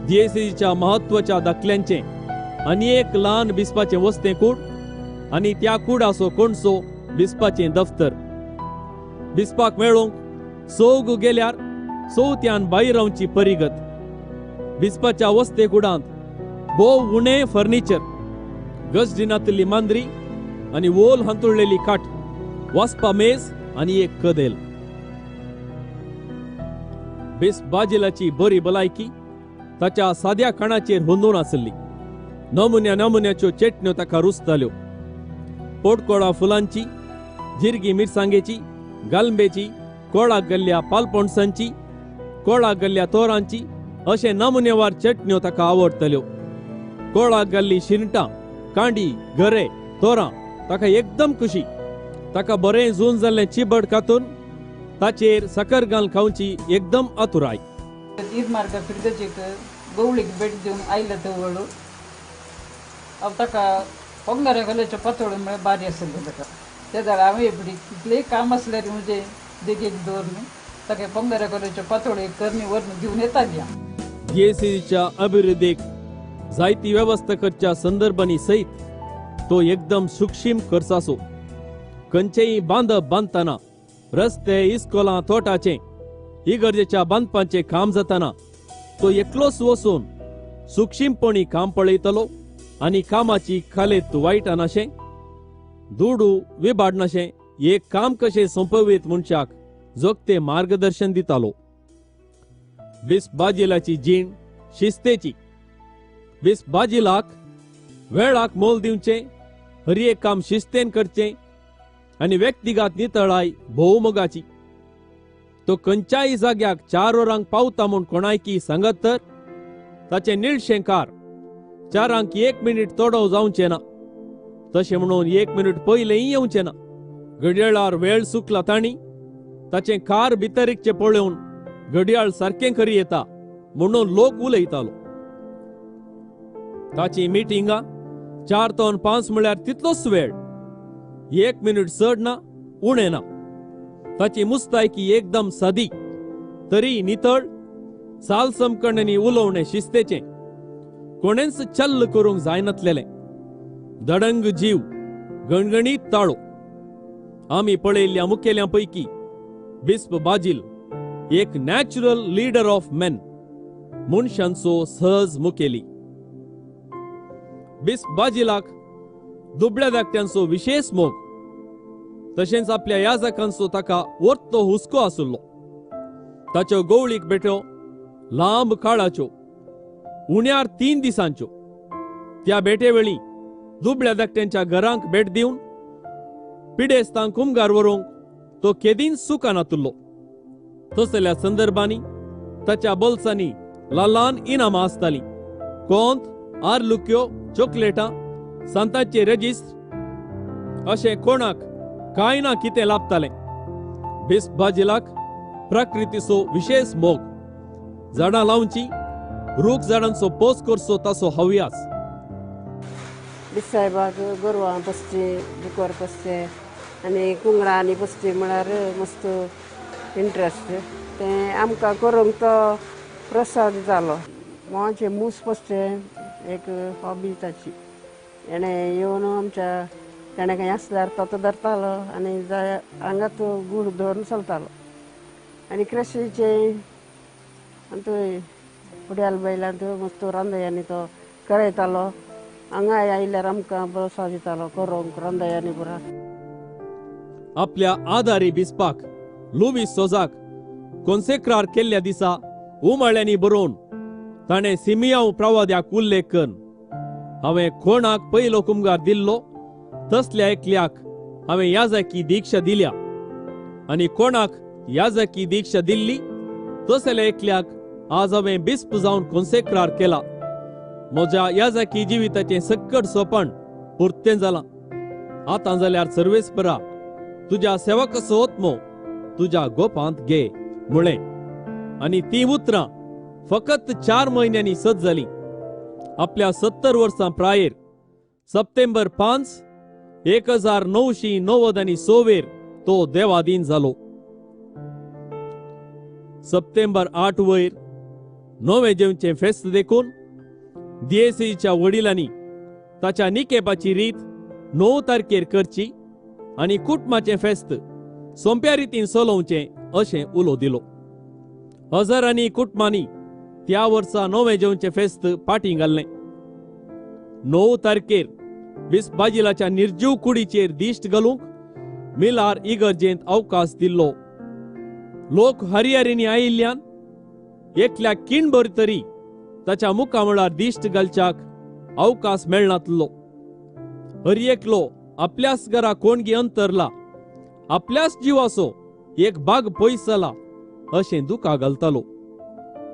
दियेसीच्या म्हत्वाच्या दाखल्यांचें आनी एक ल्हान बिस्पाचें वस्तें कूड आनी त्या कुडाचो कोणसो बिस्पाचें दफ्तर. बिस्पाक मेळोवंक चौग गेल्यार चवथ्यान भायर रावची परिगत. बिस्पाच्या वस्ते कुडांत भोव उणें फर्निचर, गजडिनातली मांद्री आनी वोल हांतुळलेली खाट, वाचपा मेज आनी एक कदेल. बिस्प बाजिलाची बरी भलायकी ताच्या साद्या खाणाचेर हुंदून आसली. नमुन्या नमुन्याच्यो चेटण्यो ताका रुचताल्यो. पोटकोळा फुलांची, जिरगी मिरसांगेची, गालंबेची, कोळाक गेल्ल्या पालपणसांची, कोळाक गेल्ल्या तोरांची अशे नमुनेवार चटण्यो ताका आवडटल्यो. कोळाक गेल्ली शिरटां, कांडी, गरे, तोरां ताका एकदम खुशी. ताका बरें जून जाल्लें चिबड कातून ताचेर साकर घालून खावची एकदम आतुराय. मार्ग फिरगजेक गवळीक भेट दिवन आयले तवळ हांव ताका पोंगाऱ्या घाल्याचें पातोळ्यो म्हळ्यार बारी आसलें ताका. ते जाल्यार हांवें एपडी कितलेंय काम आसल्यार म्हजें देगेक दवरून ताका पोंगाऱ्या घाल्याच्यो पातोळ्यो करणी व्हरून घेवन येताली. दियेसीच्या अभिवृद्धीक जायती वेवस्था करच्या संदर्भांनी सयत तो एकदम सुक्षीम खर्चाचो. खंयचेय बांदप बांदतना रस्ते, इस्कोलां, तोटाचें, इगर्जेच्या बांदपाचें काम जातना तो एकलोच वचून सुक्षीमपणी काम पळयतलो आनी कामाची खालेत वायट नाशें, दुडू विबाडनाशें एक काम कशें सोंपवीत मनशाक जोगते मार्गदर्शन दितालो. बिस्प बाजिलाची जीण शिस्तेची. बिस्प बाजिलाक वेळाक मोल दिवचें, हर एक काम शिस्तेन करचें आनी व्यक्तिगत नितळाय भोवमोगाची. तो खंयच्याय जाग्याक 4 वरांक पावता म्हूण कोणायकी सांगत तर ताचें निळशें कार 4 1 मिनीट तोडो जावचें ना, तशें म्हणून 1 मिनीट पयलेंय येवचें ना. घडयाळार वेळ चुकला तांणी ताचें कार भितरीकचें पळोवन घडयाळ सारकें खरी येता म्हणून लोक उलयतालो. ताची मिटिंगां 4 ते 5 म्हळ्यार तितलोच वेळ, 1 मिनीट चड ना उणें ना. ताची मुस्तायकी एकदम सादी तरी नितळ, साल समकण्यांनी उलोवणें शिस्तेचें, कोणेंच चल्ल करूंक जायनातलेलें. दडंग जीव, गणगणीत ताळो. आमी पळयल्ल्या मुखेल्यां पैकी बिस्प बाजील एक नॅचरल लीडर ऑफ मेन, मनशांचो सहज मुखेली. बिस्प बाजिलाक दुबळ्या धाकट्यांचो विशेष मोग, तशेंच आपल्या याजकांचो ताका वर्तो हुस्को आसलो. ताच्यो गोवळीक भेट्यो लांब काळाच्यो, उण्यार 3 दिसांच्यो. त्या भेटे वेळी दुबळ्या धाकट्यांच्या घरांक भेट दिवन पिडेस्तांक कुमगार व्हरूंक तो केदींच चुकनातुल्लो. तसल्या संदर्भांनी ताच्या बोल्सांनी ल्हान इनामां आसतालीं. कोंत, आरलुक्यो, चॉकलेटां, सांतांचे रेजिस्त्र अशें कोणाक कांय ना कितें लाभतालें. बिस्प बाजिलाक प्रकृतीचो विशेष मोग, झाडां लावची, रूख झाडांचो पोस करचो ताचो हव्यास. बिस्साहेबाक गोरवां पोसची, दुकर पोसचे आनी कुंगडांनी पोसची म्हळ्यार मस्त इंट्रस्ट. तें आमकां करूंक तो प्रोत्साह दितालो. मोवाचे मूस पोसचे एक हॉबी ताची. हेणें येवन आमच्या तेणें खंय आसल्यार तो तो धरतालो आनी जाय हांगा तो गूड दवरून चलतालो. आनी क्रशीचे आनी फुड्याल बैलांत मस्त रांदयांनी तो करयतालो. हांगा आयल्यार आमकां प्रोत्साह दितालो करूंक रांदयांनी पुरा. आपल्या आदारी बिस्पाक लुवीस सोजाक कोन्सेक्रार केल्ल्या दिसा उमाळ्यांनी बरोवन ताणें सिमियांव प्रवाद्याक उल्लेख करून हांवें कोणाक पयलो कुमगार दिल्लो तसल्या एकल्याक हांवें याजकी दीक्षा दिल्या आनी कोणाक याजकी दीक्षा दिल्ली तसल्या एकल्याक आज हांवें बिस्प जावन कोन्सेक्रार केला. म्हज्या याजकी जिविताचें सक्कट सोपण पुरतें जालां. आतां जाल्यार सर्वेस्परा तुज्या सेवकाचो आत्मो तुज्या गोपांत घे म्हळें. आनी तीं उतरां फकत 4 म्हयन्यांनी सत जालीं. आपल्या 70 वर्सां प्रायेर सप्टेंबर 5, 1996 तो देवाधीन जालो. सप्टेंबर 8 वयर नवें जेवचें फेस्त देखून दियेसीच्या वडिलांनी ताच्या निकेपाची रीत 9 तारखेर करची आनी कुटुंबाचें फेस्त सोंप्या रितीन चलोवचें अशें उलो दिलो. हजारांनी कुटुंबांनी त्या वर्सा नवें जेवचें फेस्त पाटी घाल्लें. 9 तारखेर बिस्प बाजिलाच्या निर्जीव कुडीचेर दिश्ट घालूंक मिलार इगर्जेंत अवकाश दिल्लो. लोक हरिहरींनी आयिल्ल्यान एकल्या किणभर तरी ताच्या मुखामळार दिश्ट घालच्याक अवकाश मेळनातलो. हर एकलो आपल्याच घरा कोणगी अंतरला, आपल्याच जिवाचो एक भाग पयस जाला अशें दुखा घालतालो.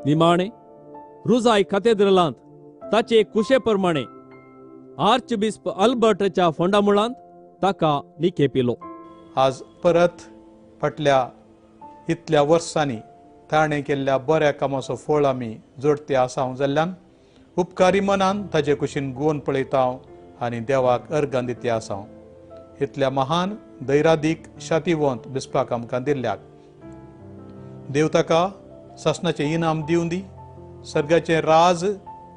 निमाणें रुजाय कातेद्रलांत ताचे कुशे प्रमाणे आर्च बिस्प अल्बर्टच्या फोंडामुळांत ताका निकेपिलो. आज परत फाटल्या इतल्या वर्सांनी ताणें केल्ल्या बऱ्या कामाचो फळ आमी जोडते आसा जाल्ल्यान उपकारी मनान ताजे कुशीन गोवन पळयता आनी देवाक अर्गां दिती आसा. इतल्या महान दैरादीक शातीवंत बिस्पाक आमकां दिल्ल्याक देव ताका सासणाचें इनाम दिवन दी, सर्गाचें राज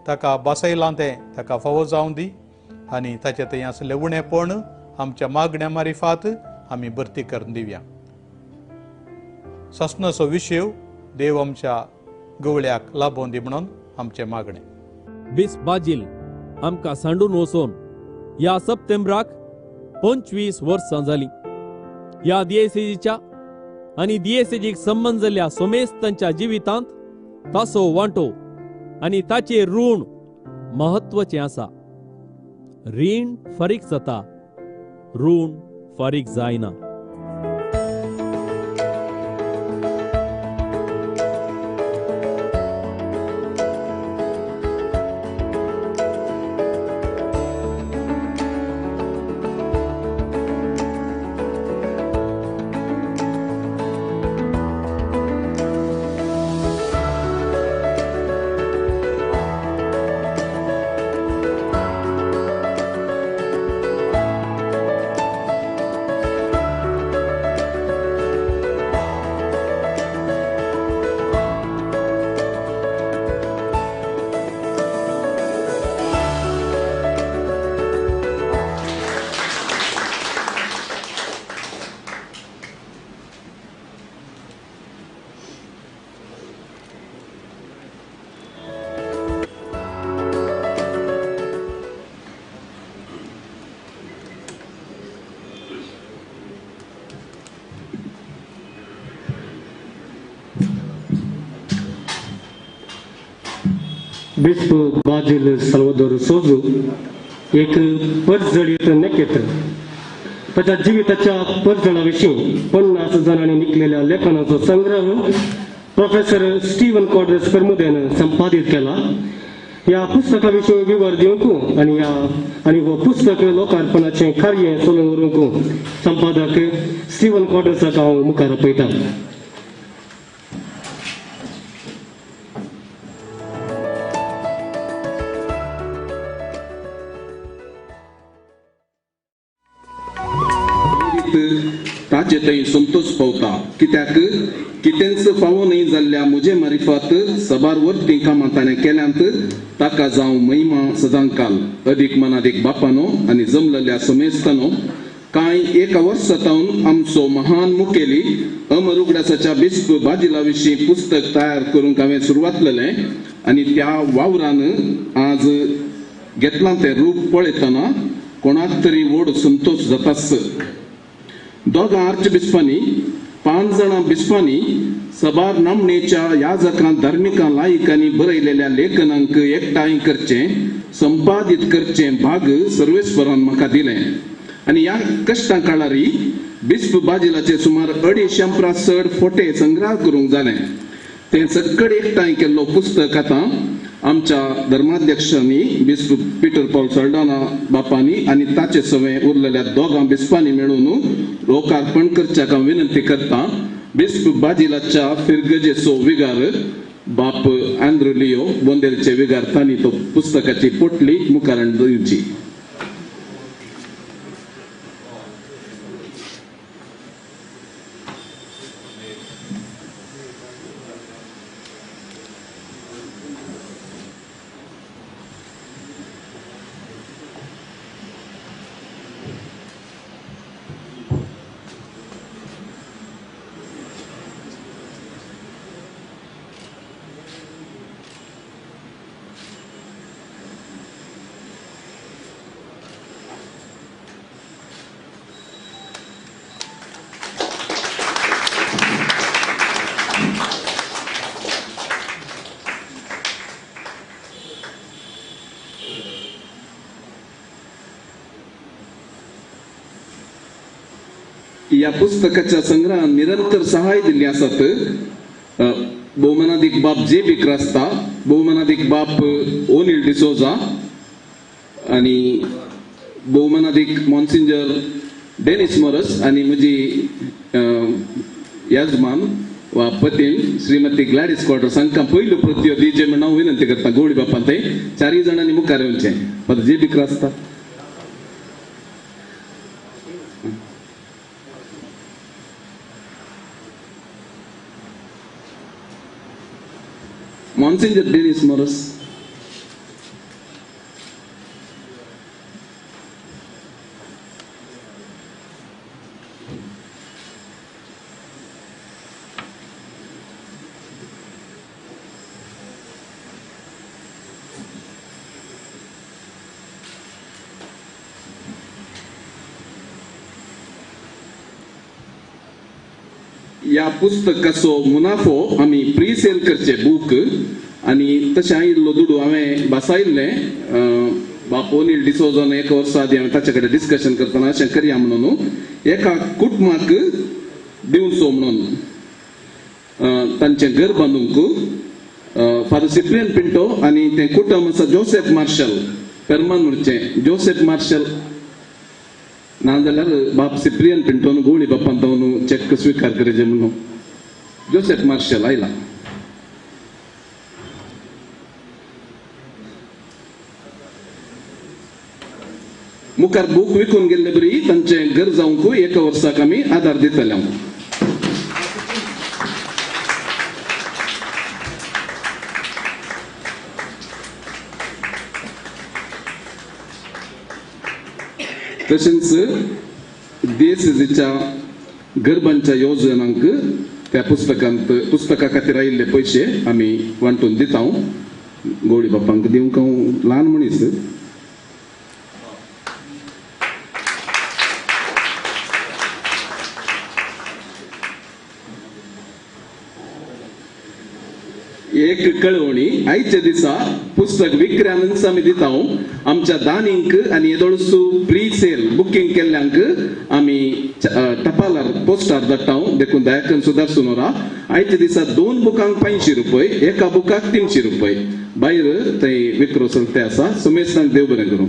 ताका बसयलां तें ताका फावो जावन दी आनी ताचें थंय आसलें उणेपण आमच्या मागण्या मारिफात आमी भरती करून दिवया. सासणाचो विशय देव आमच्या गवळ्याक लाभोवन दी म्हणून आमचें मागणें. बिस्प बाजील आमकां सांडून वचून ह्या सप्टेंबराक 25 वर्सां जालीं. ह्या दियेसेजीच्या आनी दियेसेजीक संबंद जाल्ल्या सोमेस्तांच्या जिवितांत ताचो वांटो आनी ताचें ऋण म्हत्वाचें आसा. रीण फारीक जाता, ऋण फारीक जायना. बिस्प बाजील साल्वादोर सोजू एक परजळीत नेकेत्र. ताच्या जिविताच्या परजळा विशीं 50 जाणांनी निकलेल्या लेखनाचो संग्रह प्रोफेसर स्टीवन क्वाड्रस पेरमुदेन संपादीत केला. ह्या पुस्तका विशीं विवर दिवंक आनी आनी हो पुस्तक लोकार्पणाचें कार्य चलोवन व्हरूंक संपादक स्टीवन क्वाड्रसाक हांव मुखार आपयतां. ताचे थंय संतोष पावता कित्याक कितेंच फावो न्हय जाल्ल्या म्हजे मारिफात सबार वर्ती कामां ताणें केल्यांत. ताका जावं महिमा सदांकाल. अदीक मनादीक बापानो आनी जमलेल्या समेस्तानो कांय एका वर्सा तावन आमचो महान मुखेली अमर उगडासाच्या बिस्प बाजिला विशीं पुस्तक तयार करूंक हांवें सुरवातलेलें आनी त्या वावरान आज घेतलां तें रूप पळयतना कोणाक तरी व्हड संतोष जाताच. दोगां आर्च बिस्पांनी 5 जाणां बिस्पांनी सबार नामनेच्या याजकां धार्मिकां लायकांनी बरयलेल्या लेखनांक एकठांय करचें संपादीत करचें भाग सर्वेस्वरान म्हाका दिलें आनी ह्या कश्टां काळारी बिस्प बाजिलाचे सुमार 250 परस चड फोटे संग्रह करूंक जालें. तें सक्कड एकठांय केल्लो पुस्तक आतां आमच्या धर्माध्यक्षांनी बिस्प पीटर पॉल सल्डाना बापांनी आनी ताचे सवें उरलेल्या दोगां बिस्पांनी मेळून लोकार्पण करच्याक हांव विनंती करता. बिस्प बाजिलाच्या फिरगजेचो विगार बाप आंद्रू लियो बोंदेरचे विगार तांणी तो पुस्तकाची पोटली मुखार दिवची. ह्या पुस्तकाच्या संग्रहान निरंतर सहाय दिल्ली आसात. भोवमानादीक बाप जे बी क्रास्ता, भोवमानादीक बाप ओनिल डिसोजा आनी भोवमानादीक मॉन्सिंजर डेनिस मोरस आनी म्हजी यजमान वा पतीन श्रीमती ग्लॅडीस क्वाड्रस हांकां पयल्यो प्रत्यो दिवचे म्हूण हांव विनंती करता. गोळी बापान ते चारूय जाणांनी मुखार येवचें. Father J B Crasta. Monsignor Dennis Morris. ह्या पुस्तकाचो मुनाफो आमी प्री सेल करचे बूक आनी तशें आयिल्लो दुडू हांवें भासायिल्लें बाप ओनिल डिसोजान एक वर्सा आदी हांवें ताचे कडेन डिस्कशन करतना अशें करया म्हणून एका कुटुंबाक दिवचो म्हणून तांचें घर बांदूंक फादर सिप्रियन पिंटो आनी तें कुटुंब आसा जोसेफ मार्शल पेरमानूरचें. जोसेफ मार्शल नाजाल्यार बाप सिप्रियन पिंटोन गोळी बापान तावन चॅक स्विकार करचे म्हणून जोसेफ मार्शल आयला. मुखार बूक विकून गेल्ले बरी तांचें घर जावंक एका वर्साक आमी आदार दितले. तशेंच देसीच्या गरबांच्या योजनांक त्या पुस्तकांत पुस्तका खातीर आयिल्ले पयशे आमी वांटून दिता. गोळी बापांक दिवंक हांव ल्हान मनीस. एक कळवणी आयच्या दिसा पुस्तक विक्र्यानच आमी दिता. आमच्या दानींक आनी येदोळसू प्री सेल बुकींग केल्ल्यांक आमी टपालार पोस्टार धाडटा, देखून दयाकन सुदारसून उरा. आयच्या दिसा 2 बुकांक 500 रुपये, एका बुकाक 300 रुपये भायर थंय विक्रो चलते आसा. सुमेस्तांक देव बरें करूं.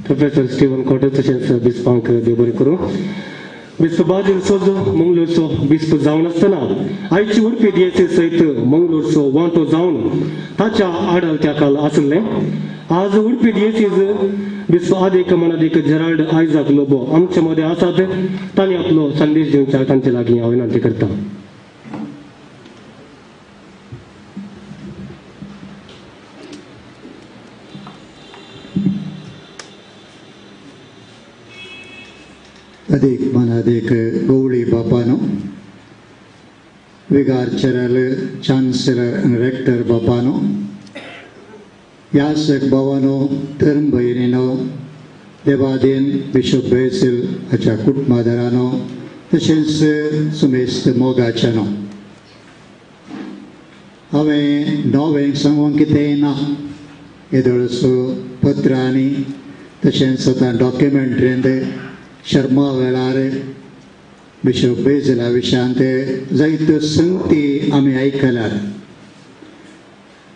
प्रोफेसर स्टीवन कॉटर तशेंच बिस्पांक देव बरें करूं. बिस्प बाजील सोजो मंगळूरचो बिस्प जावन आसतना आयची उडपी डीएसए सयत मंगळूरचो वांटो जावन ताच्या आडलत्या काल आसलें. आज उडपी डीएसीज बिस्प आदेक मनादीक जेराल्ड आयजाक लोबो आमचे मदें आसात. तांणी आपलो संदेश दिवच्या तांचे लागीं हांव विनंती करता. अदीक मनादीक गवळी बापानो, विगार चरल चान्सलर आनी रेक्टर बापानो, यासक बाबानो, धर्म भयणीनो, देवादीन बिशप बेसील हाच्या कुटुंबादारानो, तशेंच सुमेस्त मोगाच्यानो, हांवें नवें सांगूंक कितेंय ना. येदोळसो पत्रांनी तशेंच आतां डॉक्युमेंट्रींत शर्मा वेळार बिशप बेजिला विशयांत जायत्यो संगती आमी आयकल्यात,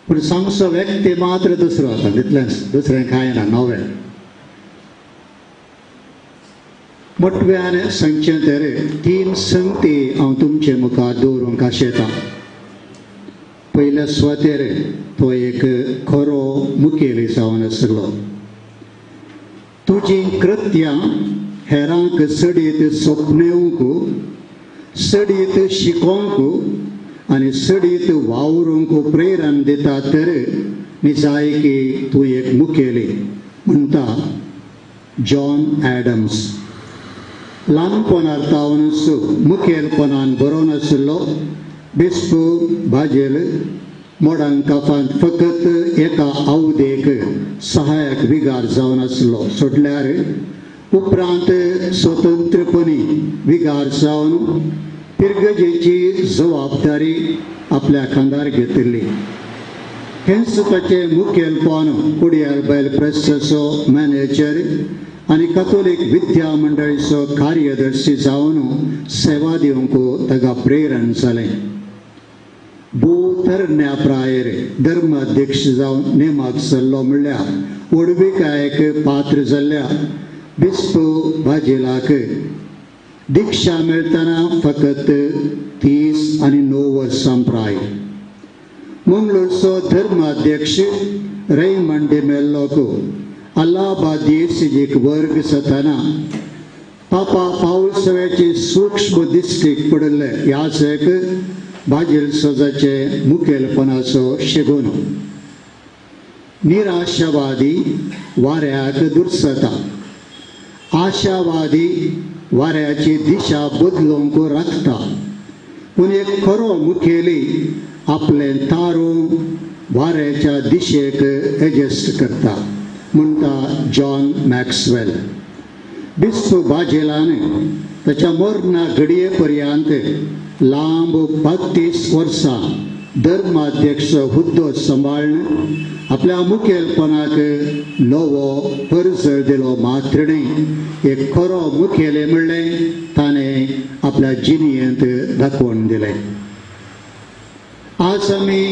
पूण सांगचो व्यक्ती मात्र दुसरो आतां, तितलेंच, दुसरें कांय ना नवें. मोटव्यान सांगचें तर 3 संगती हांव तुमचे मुखार दवरूंक आशेतां. पयल्या सुवातेर तो एक खरो मुखेली जावन आसलो. तुजीं कृत्यां हेरांक चडीत सपनेवंक, चडीत शिकोवंक आनी चडीत वावरूंक प्रेरण दिता तर निजायकी तूं एक मुखेली म्हणटा जॉन ॲडम्स. ल्हानपणार तावनच मुखेलपणान बरोवन आशिल्लो बिस्प बाजेल मोडांग काफांत फकत एका आवदेक सहायक विगार जावन आसलो. सोडल्यार उपरांत स्वतंत्रपणी विगार जावन पिरगजेची जबाबदारी आपल्या खांदार घेतिल्ली. हेंच ताचें मुखेलपण कुडियार बैल प्रेसाचो मॅनेजर आनी कथोलीक विद्या मंडळीचो कार्यदर्शी जावन सेवा दिवंक ताका प्रेरण जालें. भोव तरण्या प्रायेर धर्माध्यक्ष जावन नेमाक जाल्लो म्हणल्यार व्हडविकायेक पात्र जाल्ल्या बिस्प बाजेलाक दीक्षा मेळटना फकत 30 आनी 9 वर्सां प्राय. मंगळूरचो धर्माध्यक्ष रैमंड मेल्लोक अलाहाबाद दियेसीजीक वर्ग जातना पापा पावल सव्याची सूक्ष्म दिश्टीक पडिल्ले ह्याच एक बाजील सोजाचे मुखेलपणाचो शेगून. निराशावादी वाऱ्याक दुर्सता, आशावादी वाऱ्याची दिशा बदलूंक राखता, पूण एक खरो मुखेली आपलें तारू वाऱ्याच्या दिशेक एडजस्ट करता म्हणटा जॉन मॅक्सवेल. बिस्प बाजेलान ताच्या मरणा घडये पर्यंत लांब 32 वर्सां धर्माध्यक्ष हुद्दो सांबाळून आपल्या मुखेलपणाक नवो परजळ दिलो मात्र न्हय, एक खरो मुखेली म्हणलें ताणें आपल्या जिणेंत दाखोवन दिलें. आज आमी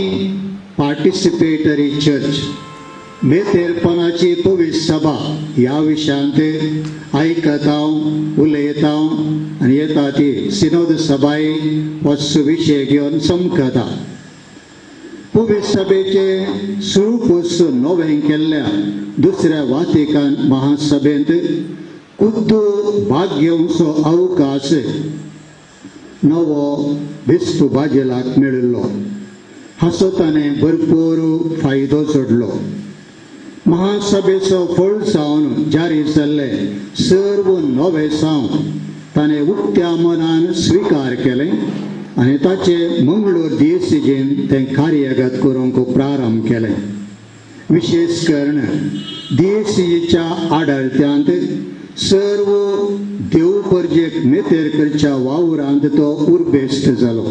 पार्टिसिपेटरी चर्च मेतेरपणाची पवित्र सभा ह्या विशयांत आयकता, उलयता आनी येता ती सिनोद सभाय हो सुविशय घेवन चमकता. पवित्र सभेचें स्वरूपच नवें केल्ल्या दुसऱ्या वातिकान महासभेंत खुद्द भाग घेवचो अवकाश नवो बिस्प बाजेलाक मेळिल्लो. हाचो ताणें भरपूर फायदो जोडलो. महासभेचो फळ जावन जारी जाल्ले सर्व नवे साव ताणें उक्त्या मनान स्विकार केलें आनी ताचे मंगळूर दियेसीजीन तें कार्यगत करूंक प्रारंभ केलें. विशेश करून दियेसीजीच्या आडळत्यांत सर्व देवपर्जेक मेतेर करच्या वावरांत तो उर्बेस्त जालो.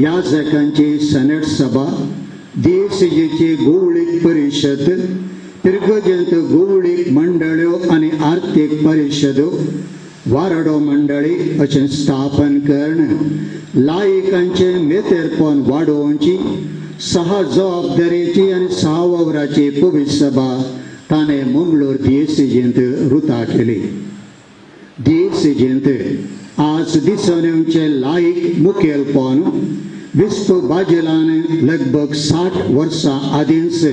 याजकांची सेनेट सभा, दियेसेजीची गोवळीक परिशद, पिरगजेंत गोवळीक मंडळ्यो आनी आर्थीक परिशदो, वारडो मंडळी अशें स्थापन करण लायकांचें मेतेरपण वाडोवची सहा जबाबदारेची आनी सहा वावराची पवित्र सभा ताणें मंगळूर दियेसेजींत रुता केली. दियेसेजींत आज दिसून येवचें लायक मुखेलपण बिस्प बाजेलान लगभग 60 वर्सां आदींच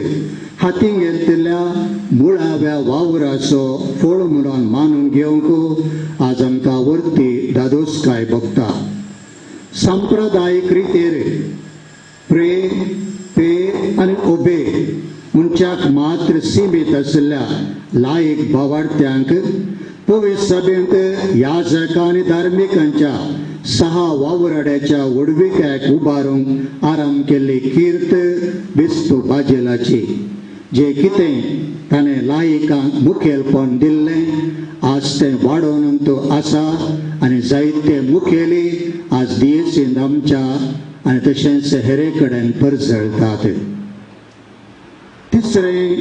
हातीं घेतिल्ल्या मुळाव्या वावराचो फळ म्हणून मानून घेवंक आज आमकां वरती दादोसकाय भोगता. सांप्रदायीक रितीर प्रे पे आनी ओबे मनशाक मात्र सीमीत आशिल्ल्या लायक भावार्थ्यांक पवित्र सभेंत याजक आनी धार्मिकांच्या सहा वावराड्याच्या व्हडविकायक उबारूंक आराम केल्ली कीर्त बिस्प बाजेलाची. जे कितें ताणें लायकांक मुखेलपण दिल्लें आज तें वाडोवन तो आसा आनी जायते मुखेली आज दियेसींत आमच्या आनी तशेंच हेरे कडेन परजळटात. तिसरें,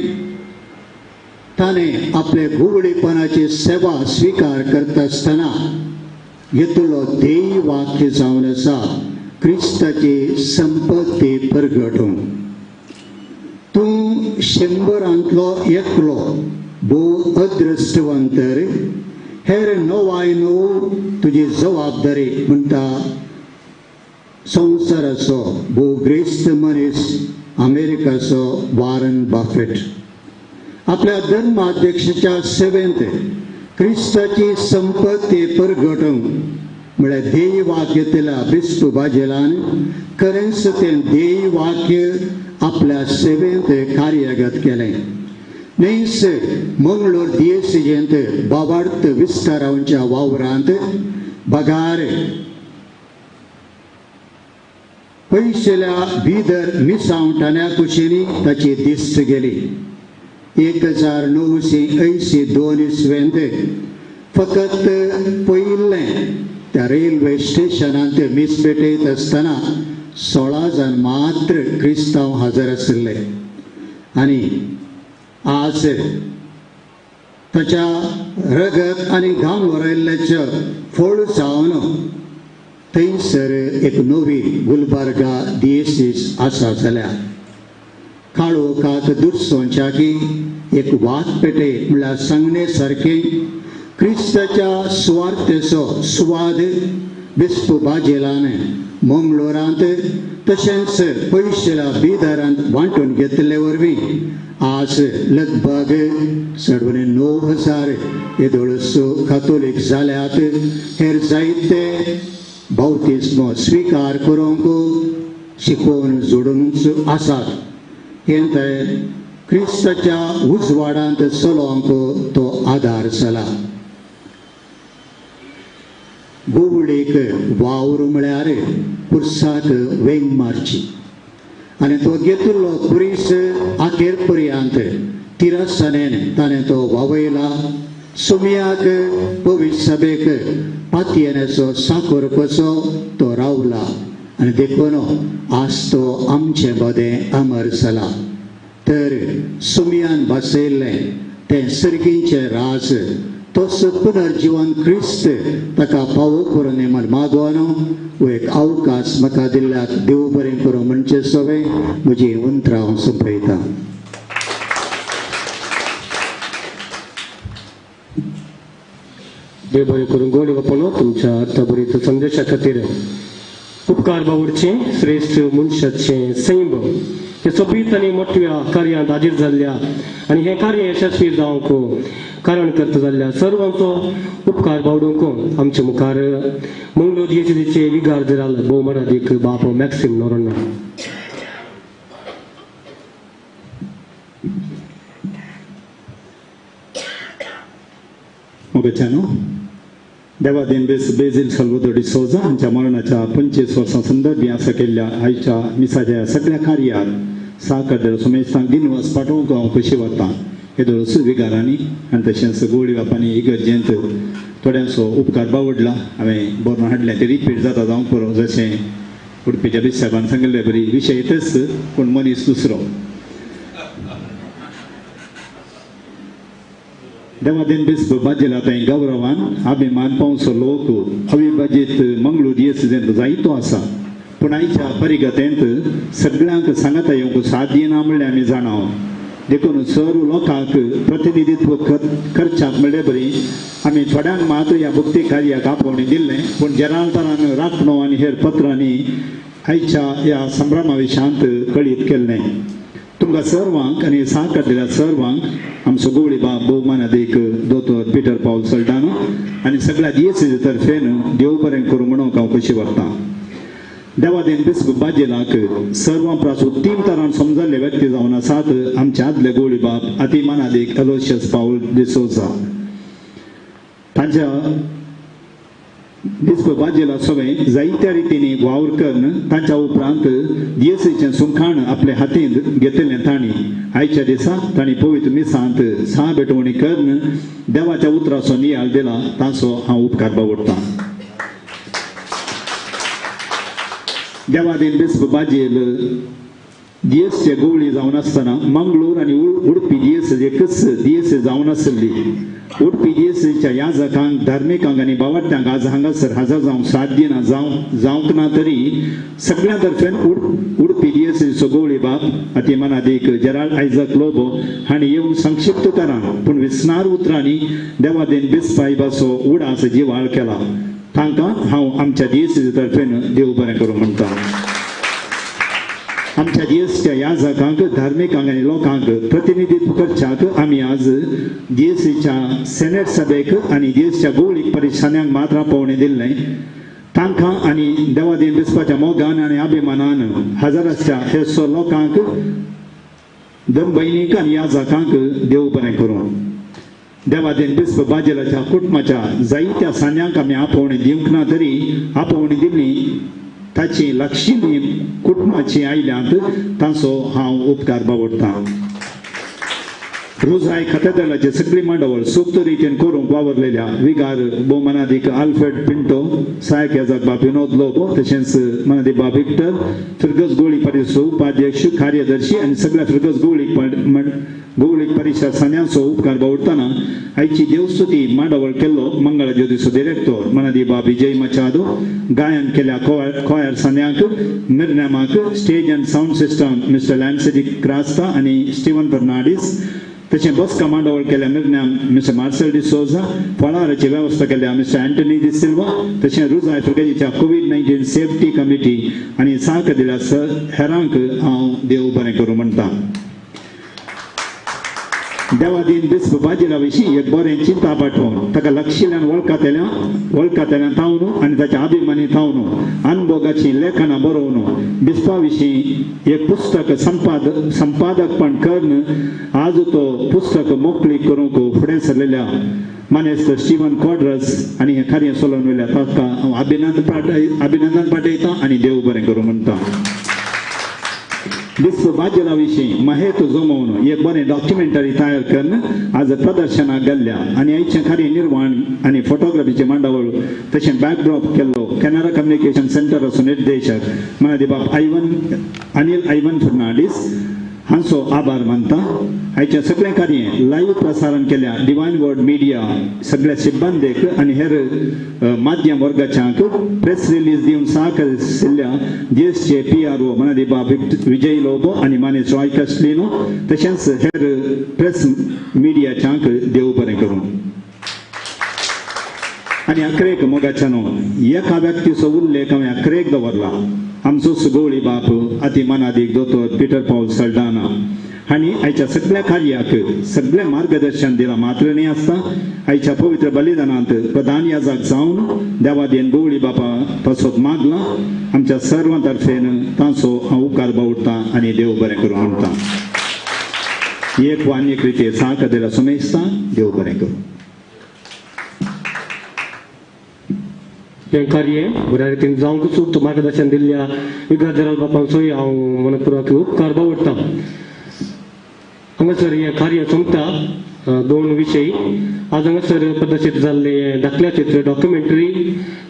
ताणें आपले घुंवळीपणाची सेवा स्विकार करता आसतना घेतलो ध्येय वाक्य जावन आसा क्रिस्ताची संपत्ती परगटूंक. तूं 100 एकलो भोव अदृश्टवंत, हेर 99 तुजी जबाबदारी म्हणटा संवसाराचो भोव ग्रेस्त मनीस अमेरिकाचो वॉरन बफेट. आपल्या धर्माध्यक्षाच्या सेवेंत क्रिस्ताची संपत्ती परगटूंक म्हळ्यार ध्येय वाक्य घेतल्या बिस्प बाजेलान खरेंच तें ध्येय वाक्य आपल्या सेवेंत कार्यगत केलें. न्हयच मंगळूर दियेसेजींत बाबार्थ विस्तारांच्या वावरांत बगार पयशेल्या बिदर मिसांव ठाण्या कुशींनी ताची दिस्त गेली. 1982 इसवेंत फकत पयिल्लें त्या रेल्वे स्टेशनांत मीस पेटयत आसतना 16 जाण मात्र क्रिस्तांव हजर आशिल्ले आनी आज ताच्या रगत आनी घाम वरयल्ल्याचें फळ जावन थंयसर एक नवी गुलबर्गा दियेसीस आसा जाल्या काळोखाक दुरसोंच्या की एक वात पेटे म्हणल्यार सांगणे सारकें क्रिस्ताच्या सुवार्थेचो सुवाद बिस्प बाजेलान मंगळूरांत तशेंच पयशेल्या बिदरांत वांटून घेतिल्ले वरवीं आज लगभग 9,500 येदोळसो कातोलीक जाल्यात. हेर जायते बाप्तिस्मो स्विकार करूंक शिकोवन जोडूनच आसात. हें ते क्रिस्ताच्या उजवाडांत चलोवंक तो आदार जाला. गोवळीक वावर म्हळ्यार पुरसाक वेंग मारची आनी तो घेतिल्लो पुरीस आखेर पर्यंत तिरसनेन ताणें तो वावयला. सुमयाक पवित्र सभेक पातयेनेचो साकर कसो तो रावला आनी देखून आज तो आमचे मदें अमर जाला. तर सुमयान बसयल्लें तें सर्गींचें राज तोच पुनर्जीवन क्रिस्त ताका पावो करून म्हण मागोवन हो एक अवकाश म्हाका दिल्ल्याक देव बरें करूं म्हणचें सगळें म्हजी उतरां हांव सोंपयतां. देव बरें करूं गोडी बापानो तुमच्या अर्थभरीत संदेशा खातीर उपकार बावडचे श्रेश्ठ मनशाचें सैम हे सोबीत आनी मोठ्या कार्यांत हाजीर जाल्ल्या आनी हें कार्य यशस्वी जावंक कारण करता जाल्ल्या सर्वांचो उपकार बावडूंक आमचे मुखार मंगळूर दियेसीचे विगार जराल भोव बाप मॅक्सिम नोरोन्हा. मोगाच्यानो देवादीन बेस बेजील साल्वादोर डिसोजा हांच्या मरणाच्या 25 वर्सां संदर्भी आसा केल्ल्या आयच्या मिसाच्या सगळ्या कार्यात साकर सुमेस्तांक दिनवास पाठोवंक हांव खोशी वतां. येदोळच विगारांनी आनी तशेंच गोवळी बापांनी इगर्जेंत थोड्यांचो उपकार बावडला. हांवें बरोवन हाडलें तें रिपीट जाता जावंक पुरो, जशें उडपीच्या बिस्साबान सांगिल्ले बरी विशय तेच पूण मनीस दुसरो. देवादेन बिस्प बाजेला थंय गौरवान अभिमान पावसो लोक अविभाजीत मंगळूर दियेसेंत जायतो आसा, पूण आयच्या परिगतेंत सगळ्यांक सांगाता येवंक साध्य ना म्हणलें आमी जाणा. देखून सर्व लोकांक प्रतिनिधित्व करच्याक म्हणले बरी आमी थोड्यांक मात ह्या भक्ती कार्याक आपोवणी दिल्लें, पूण जेराल्दारान राखणो आनी हेर पत्रांनी आयच्या ह्या संभ्रमा विशयांत कळीत केल्लें. तुमकां सर्वांक आनी साकार दिल्या सर्वांक आमचो गोवळी बाब भोवमानादीक दोतोर पिटर पावल सल्डानो आनी सगळ्या दियेसेचे तर्फेन देव बरें करूं म्हणूंक हांव खोशी वता. देवादेन बिस्प बाजेलाक सर्वां प्रास उत्तीम तरान समजल्ले व्यक्ती जावन आसात आमचे आदले गोवळी बाब अति मानादीक एलोशियस पावल डिसोजा. तांच्या बिस्प बाजेला सगळें जायत्या रितींनी वावर करून तांच्या उपरांत दियेसेचें सुंखाण आपले हातींत घेतिल्लें तांणी आयच्या दिसा तांणी पवित्र मिसांत सा भेटवणी करून देवाच्या उतराचो नियाळ दिला, तांचो हांव उपकार बावडटां. देवादेन बिस्प बाजेल दियेसचे गोवळी जावन आसतना मंगळूर आनी उडपी दियेस एकच दियेस जावन आसली. उडपी दियेसेच्या याजकांक धार्मिकांक आनी बावट्यांक आज हांगासर हजर जावंक साध्य ना जावंक ना तरी सगळ्या तर्फेन उडपी दियेसेचो गोवळी बाब अति मनादीक जेराल्ड आयजक लोबो हांणी येवन संक्षिप्त तरान पूण विस्नार उतरांनी देवादेन बिस्पायबाचो उडास जिवाळ केला. तांकां हांव आमच्या दियेसेचे तर्फेन देव बरें करूं म्हणटा. आमच्या दियेसच्या याजकांक धार्मिकांक आनी लोकांक प्रतिनिधित्व करच्याक आमी आज दियेसीच्या सेनेट सभेक आनी दियेसच्या गोवळीक परिशान्यांक मात्र आपोवणें दिल्लें. तांकां आनी देवादेन बिस्पाच्या मोगान आनी अभिमानान हजाराच्या हेरसो लोकांक धर्म भयणीक आनी याजकांक देव बरें करूं. देवादेन बिस्प बाजेलाच्या कुटुंबाच्या जायत्या सान्यांक आमी आपोवणें दिवंक ना तरी आपोवणी दिल्ली ताची लक्षणी कुटुंबाची आयल्यांत तांचो हांव उपकार बावडटां. रोजाय खात्यादलाचे सगळी मांडावळ सुक्त रितीन करूंक वावरलेल्या विगार भोवमानादीक आल्फ्रेड पिंटो, सहायक याजक बाब विनोद लोबो, तशेंच मनादीक बाब विक्टर, फिरगज गोळी परिशद उपाध्यक्ष कार्यदर्शी आनी सगळ्या फिरगज गोवळीक परिशद सान्यांचो उपकार बावडटना आयची देवस्तुती मांडावळ केल्लो मंगळा ज्योतिचो डिरेक्टर मनादी बाब विजय मचादो, गायन केल्या कॉयर सान्यांक, मिरनामाक, stage and sound system mister लॅन्सेडी क्रास्ता आनी स्टीवन फर्नांडीस, तशें बसका मांडावळ केल्या मिरनाम मिस्टर मार्सेल डिसोजा, फळाराची वेवस्था केल्या मिस्टर अँटनी डिसिल्वा, तशें रुजाय फिरगजीच्या कोवीड-19 सेफ्टी कमिटी आनी साक दिल्या हेरांक हांव देव बरें करूं म्हणटा. देवादीन बिस्प बाजेला विशीं एक बरें चिंता पाठोवन ताका लक्षिल्यान वळखतल्यान थावन आनी ताच्या अभिमानी थावन अनभोगाचीं लेखनां बरोवन बिस्पा विशीं एक पुस्तक संपादकपण करून आज तो पुस्तक मोकळी करूंक फुडें सरलेल्या मानेस्त स्टीवन क्वाड्रस आनी हें कार्य चलोवन वयल्या ताका हांव अभिनंदन पाठयतां आनी देव बरें करूं म्हणटा. बिस्प बाजेला विशीं माहेत जमोवन एक बरें डॉक्युमेंटरी तयार करून आज प्रदर्शनाक घाल्ल्या आनी आयचें कार्य निर्माण आनी फोटोग्राफीचें मांडावळ तशें बॅकड्रॉप केल्लो कॅनरा कम्युनिकेशन सेंटराचो निर्देशक मनादी बाब अनिल आयवन फर्नांडीस हांचो आभार मानता. आयचें सगळें कार्य लायव्ह प्रसारण केल्या डिवायन वर्ड मिडिया सगळ्या सिब्बंदेक आनी हेर माध्यम वर्गाच्यांक प्रेस रिलीज दिवन साक आशिल्ल्या देशचे PRO मनादी बाब विजय लोबो आनी मानेस रॉय कस्लिनो तशेंच हेर प्रेस मिडियाच्यांक देव बरें करूं. आनी अकरेक मोगाच्यानो एका व्यक्तीचो उल्लेख हांवें अकरेक दवरला, आमचो सुगोवळी बाप अति मानादीक दोतोर पिटर पावल सल्डाना हांणी आयच्या सगळ्या कार्याक सगळें मार्गदर्शन दिलां मात्र न्ही आसता आयच्या पवित्र बलिदानांत प्रधान याजक जावन देवादेन गोवळी बापा पासत मागलां. आमच्या सर्वां तर्फेन तांचो हांव उपकार बावडटां आनी देव बरें करूं म्हणटा. एक वान्य कृती साक दिला सुमेस्ता देव बरें करूं. हें कार्य बऱ्या रितीन जावंक चूक मार्गदर्शन दिल्ल्या विगार जेराल बापांचोय हांव मनपूर्वक उपकार बावडटां. हांगासर हें कार्य सोंपता. दोन विशय आज हांगासर प्रदर्शीत जाल्ले दाखल्या चित्र डॉक्युमेंटरी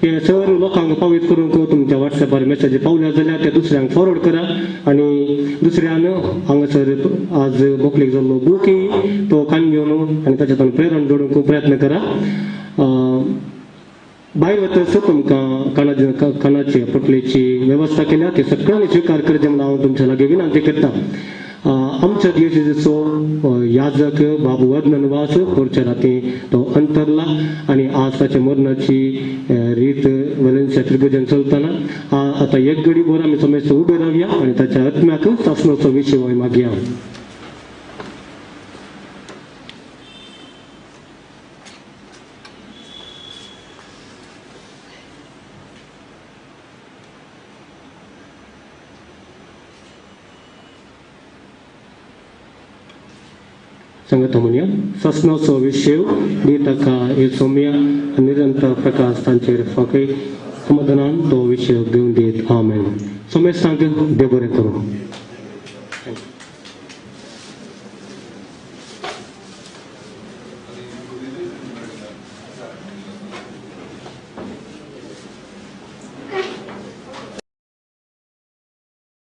हे सर लोकांक पावयत करूंक तुमच्या व्हॉट्सॅपार मेसेज पावल्या जाल्यार ते दुसऱ्यांक फॉरवर्ड करा आनी दुसऱ्यान हांगासर आज मोकळीक जाल्लो बुकी तो कान घेवन आनी ताच्यातून प्रेरण जोडूंक प्रयत्न करा. भायर वतस तुमकां कानाची पोटलेची वेवस्था केल्या ती सगळ्यांनी स्विकार करचे म्हणून हांव तुमच्या लागीं विनंती करता. आमच्या दिवशीचो याजक बाबू अदनन वास पोरच्या राती तो अंतरला आनी आज ताच्या मरणाची रीत वेलेन्सिया त्रिभुजन चलतना आतां एक घडी भर आमी समेस्त उबे रावया आनी ताच्या आत्म्याक सासणाचो विशय मागया. संगत म्हणया सासणाचो विशय दी ताका हे सोम्या निरंतर प्रकाश तांचेर फांकय समाधानान तो विशय घेवन दीत. आमेन. समेस्तांक देव बरें करूं.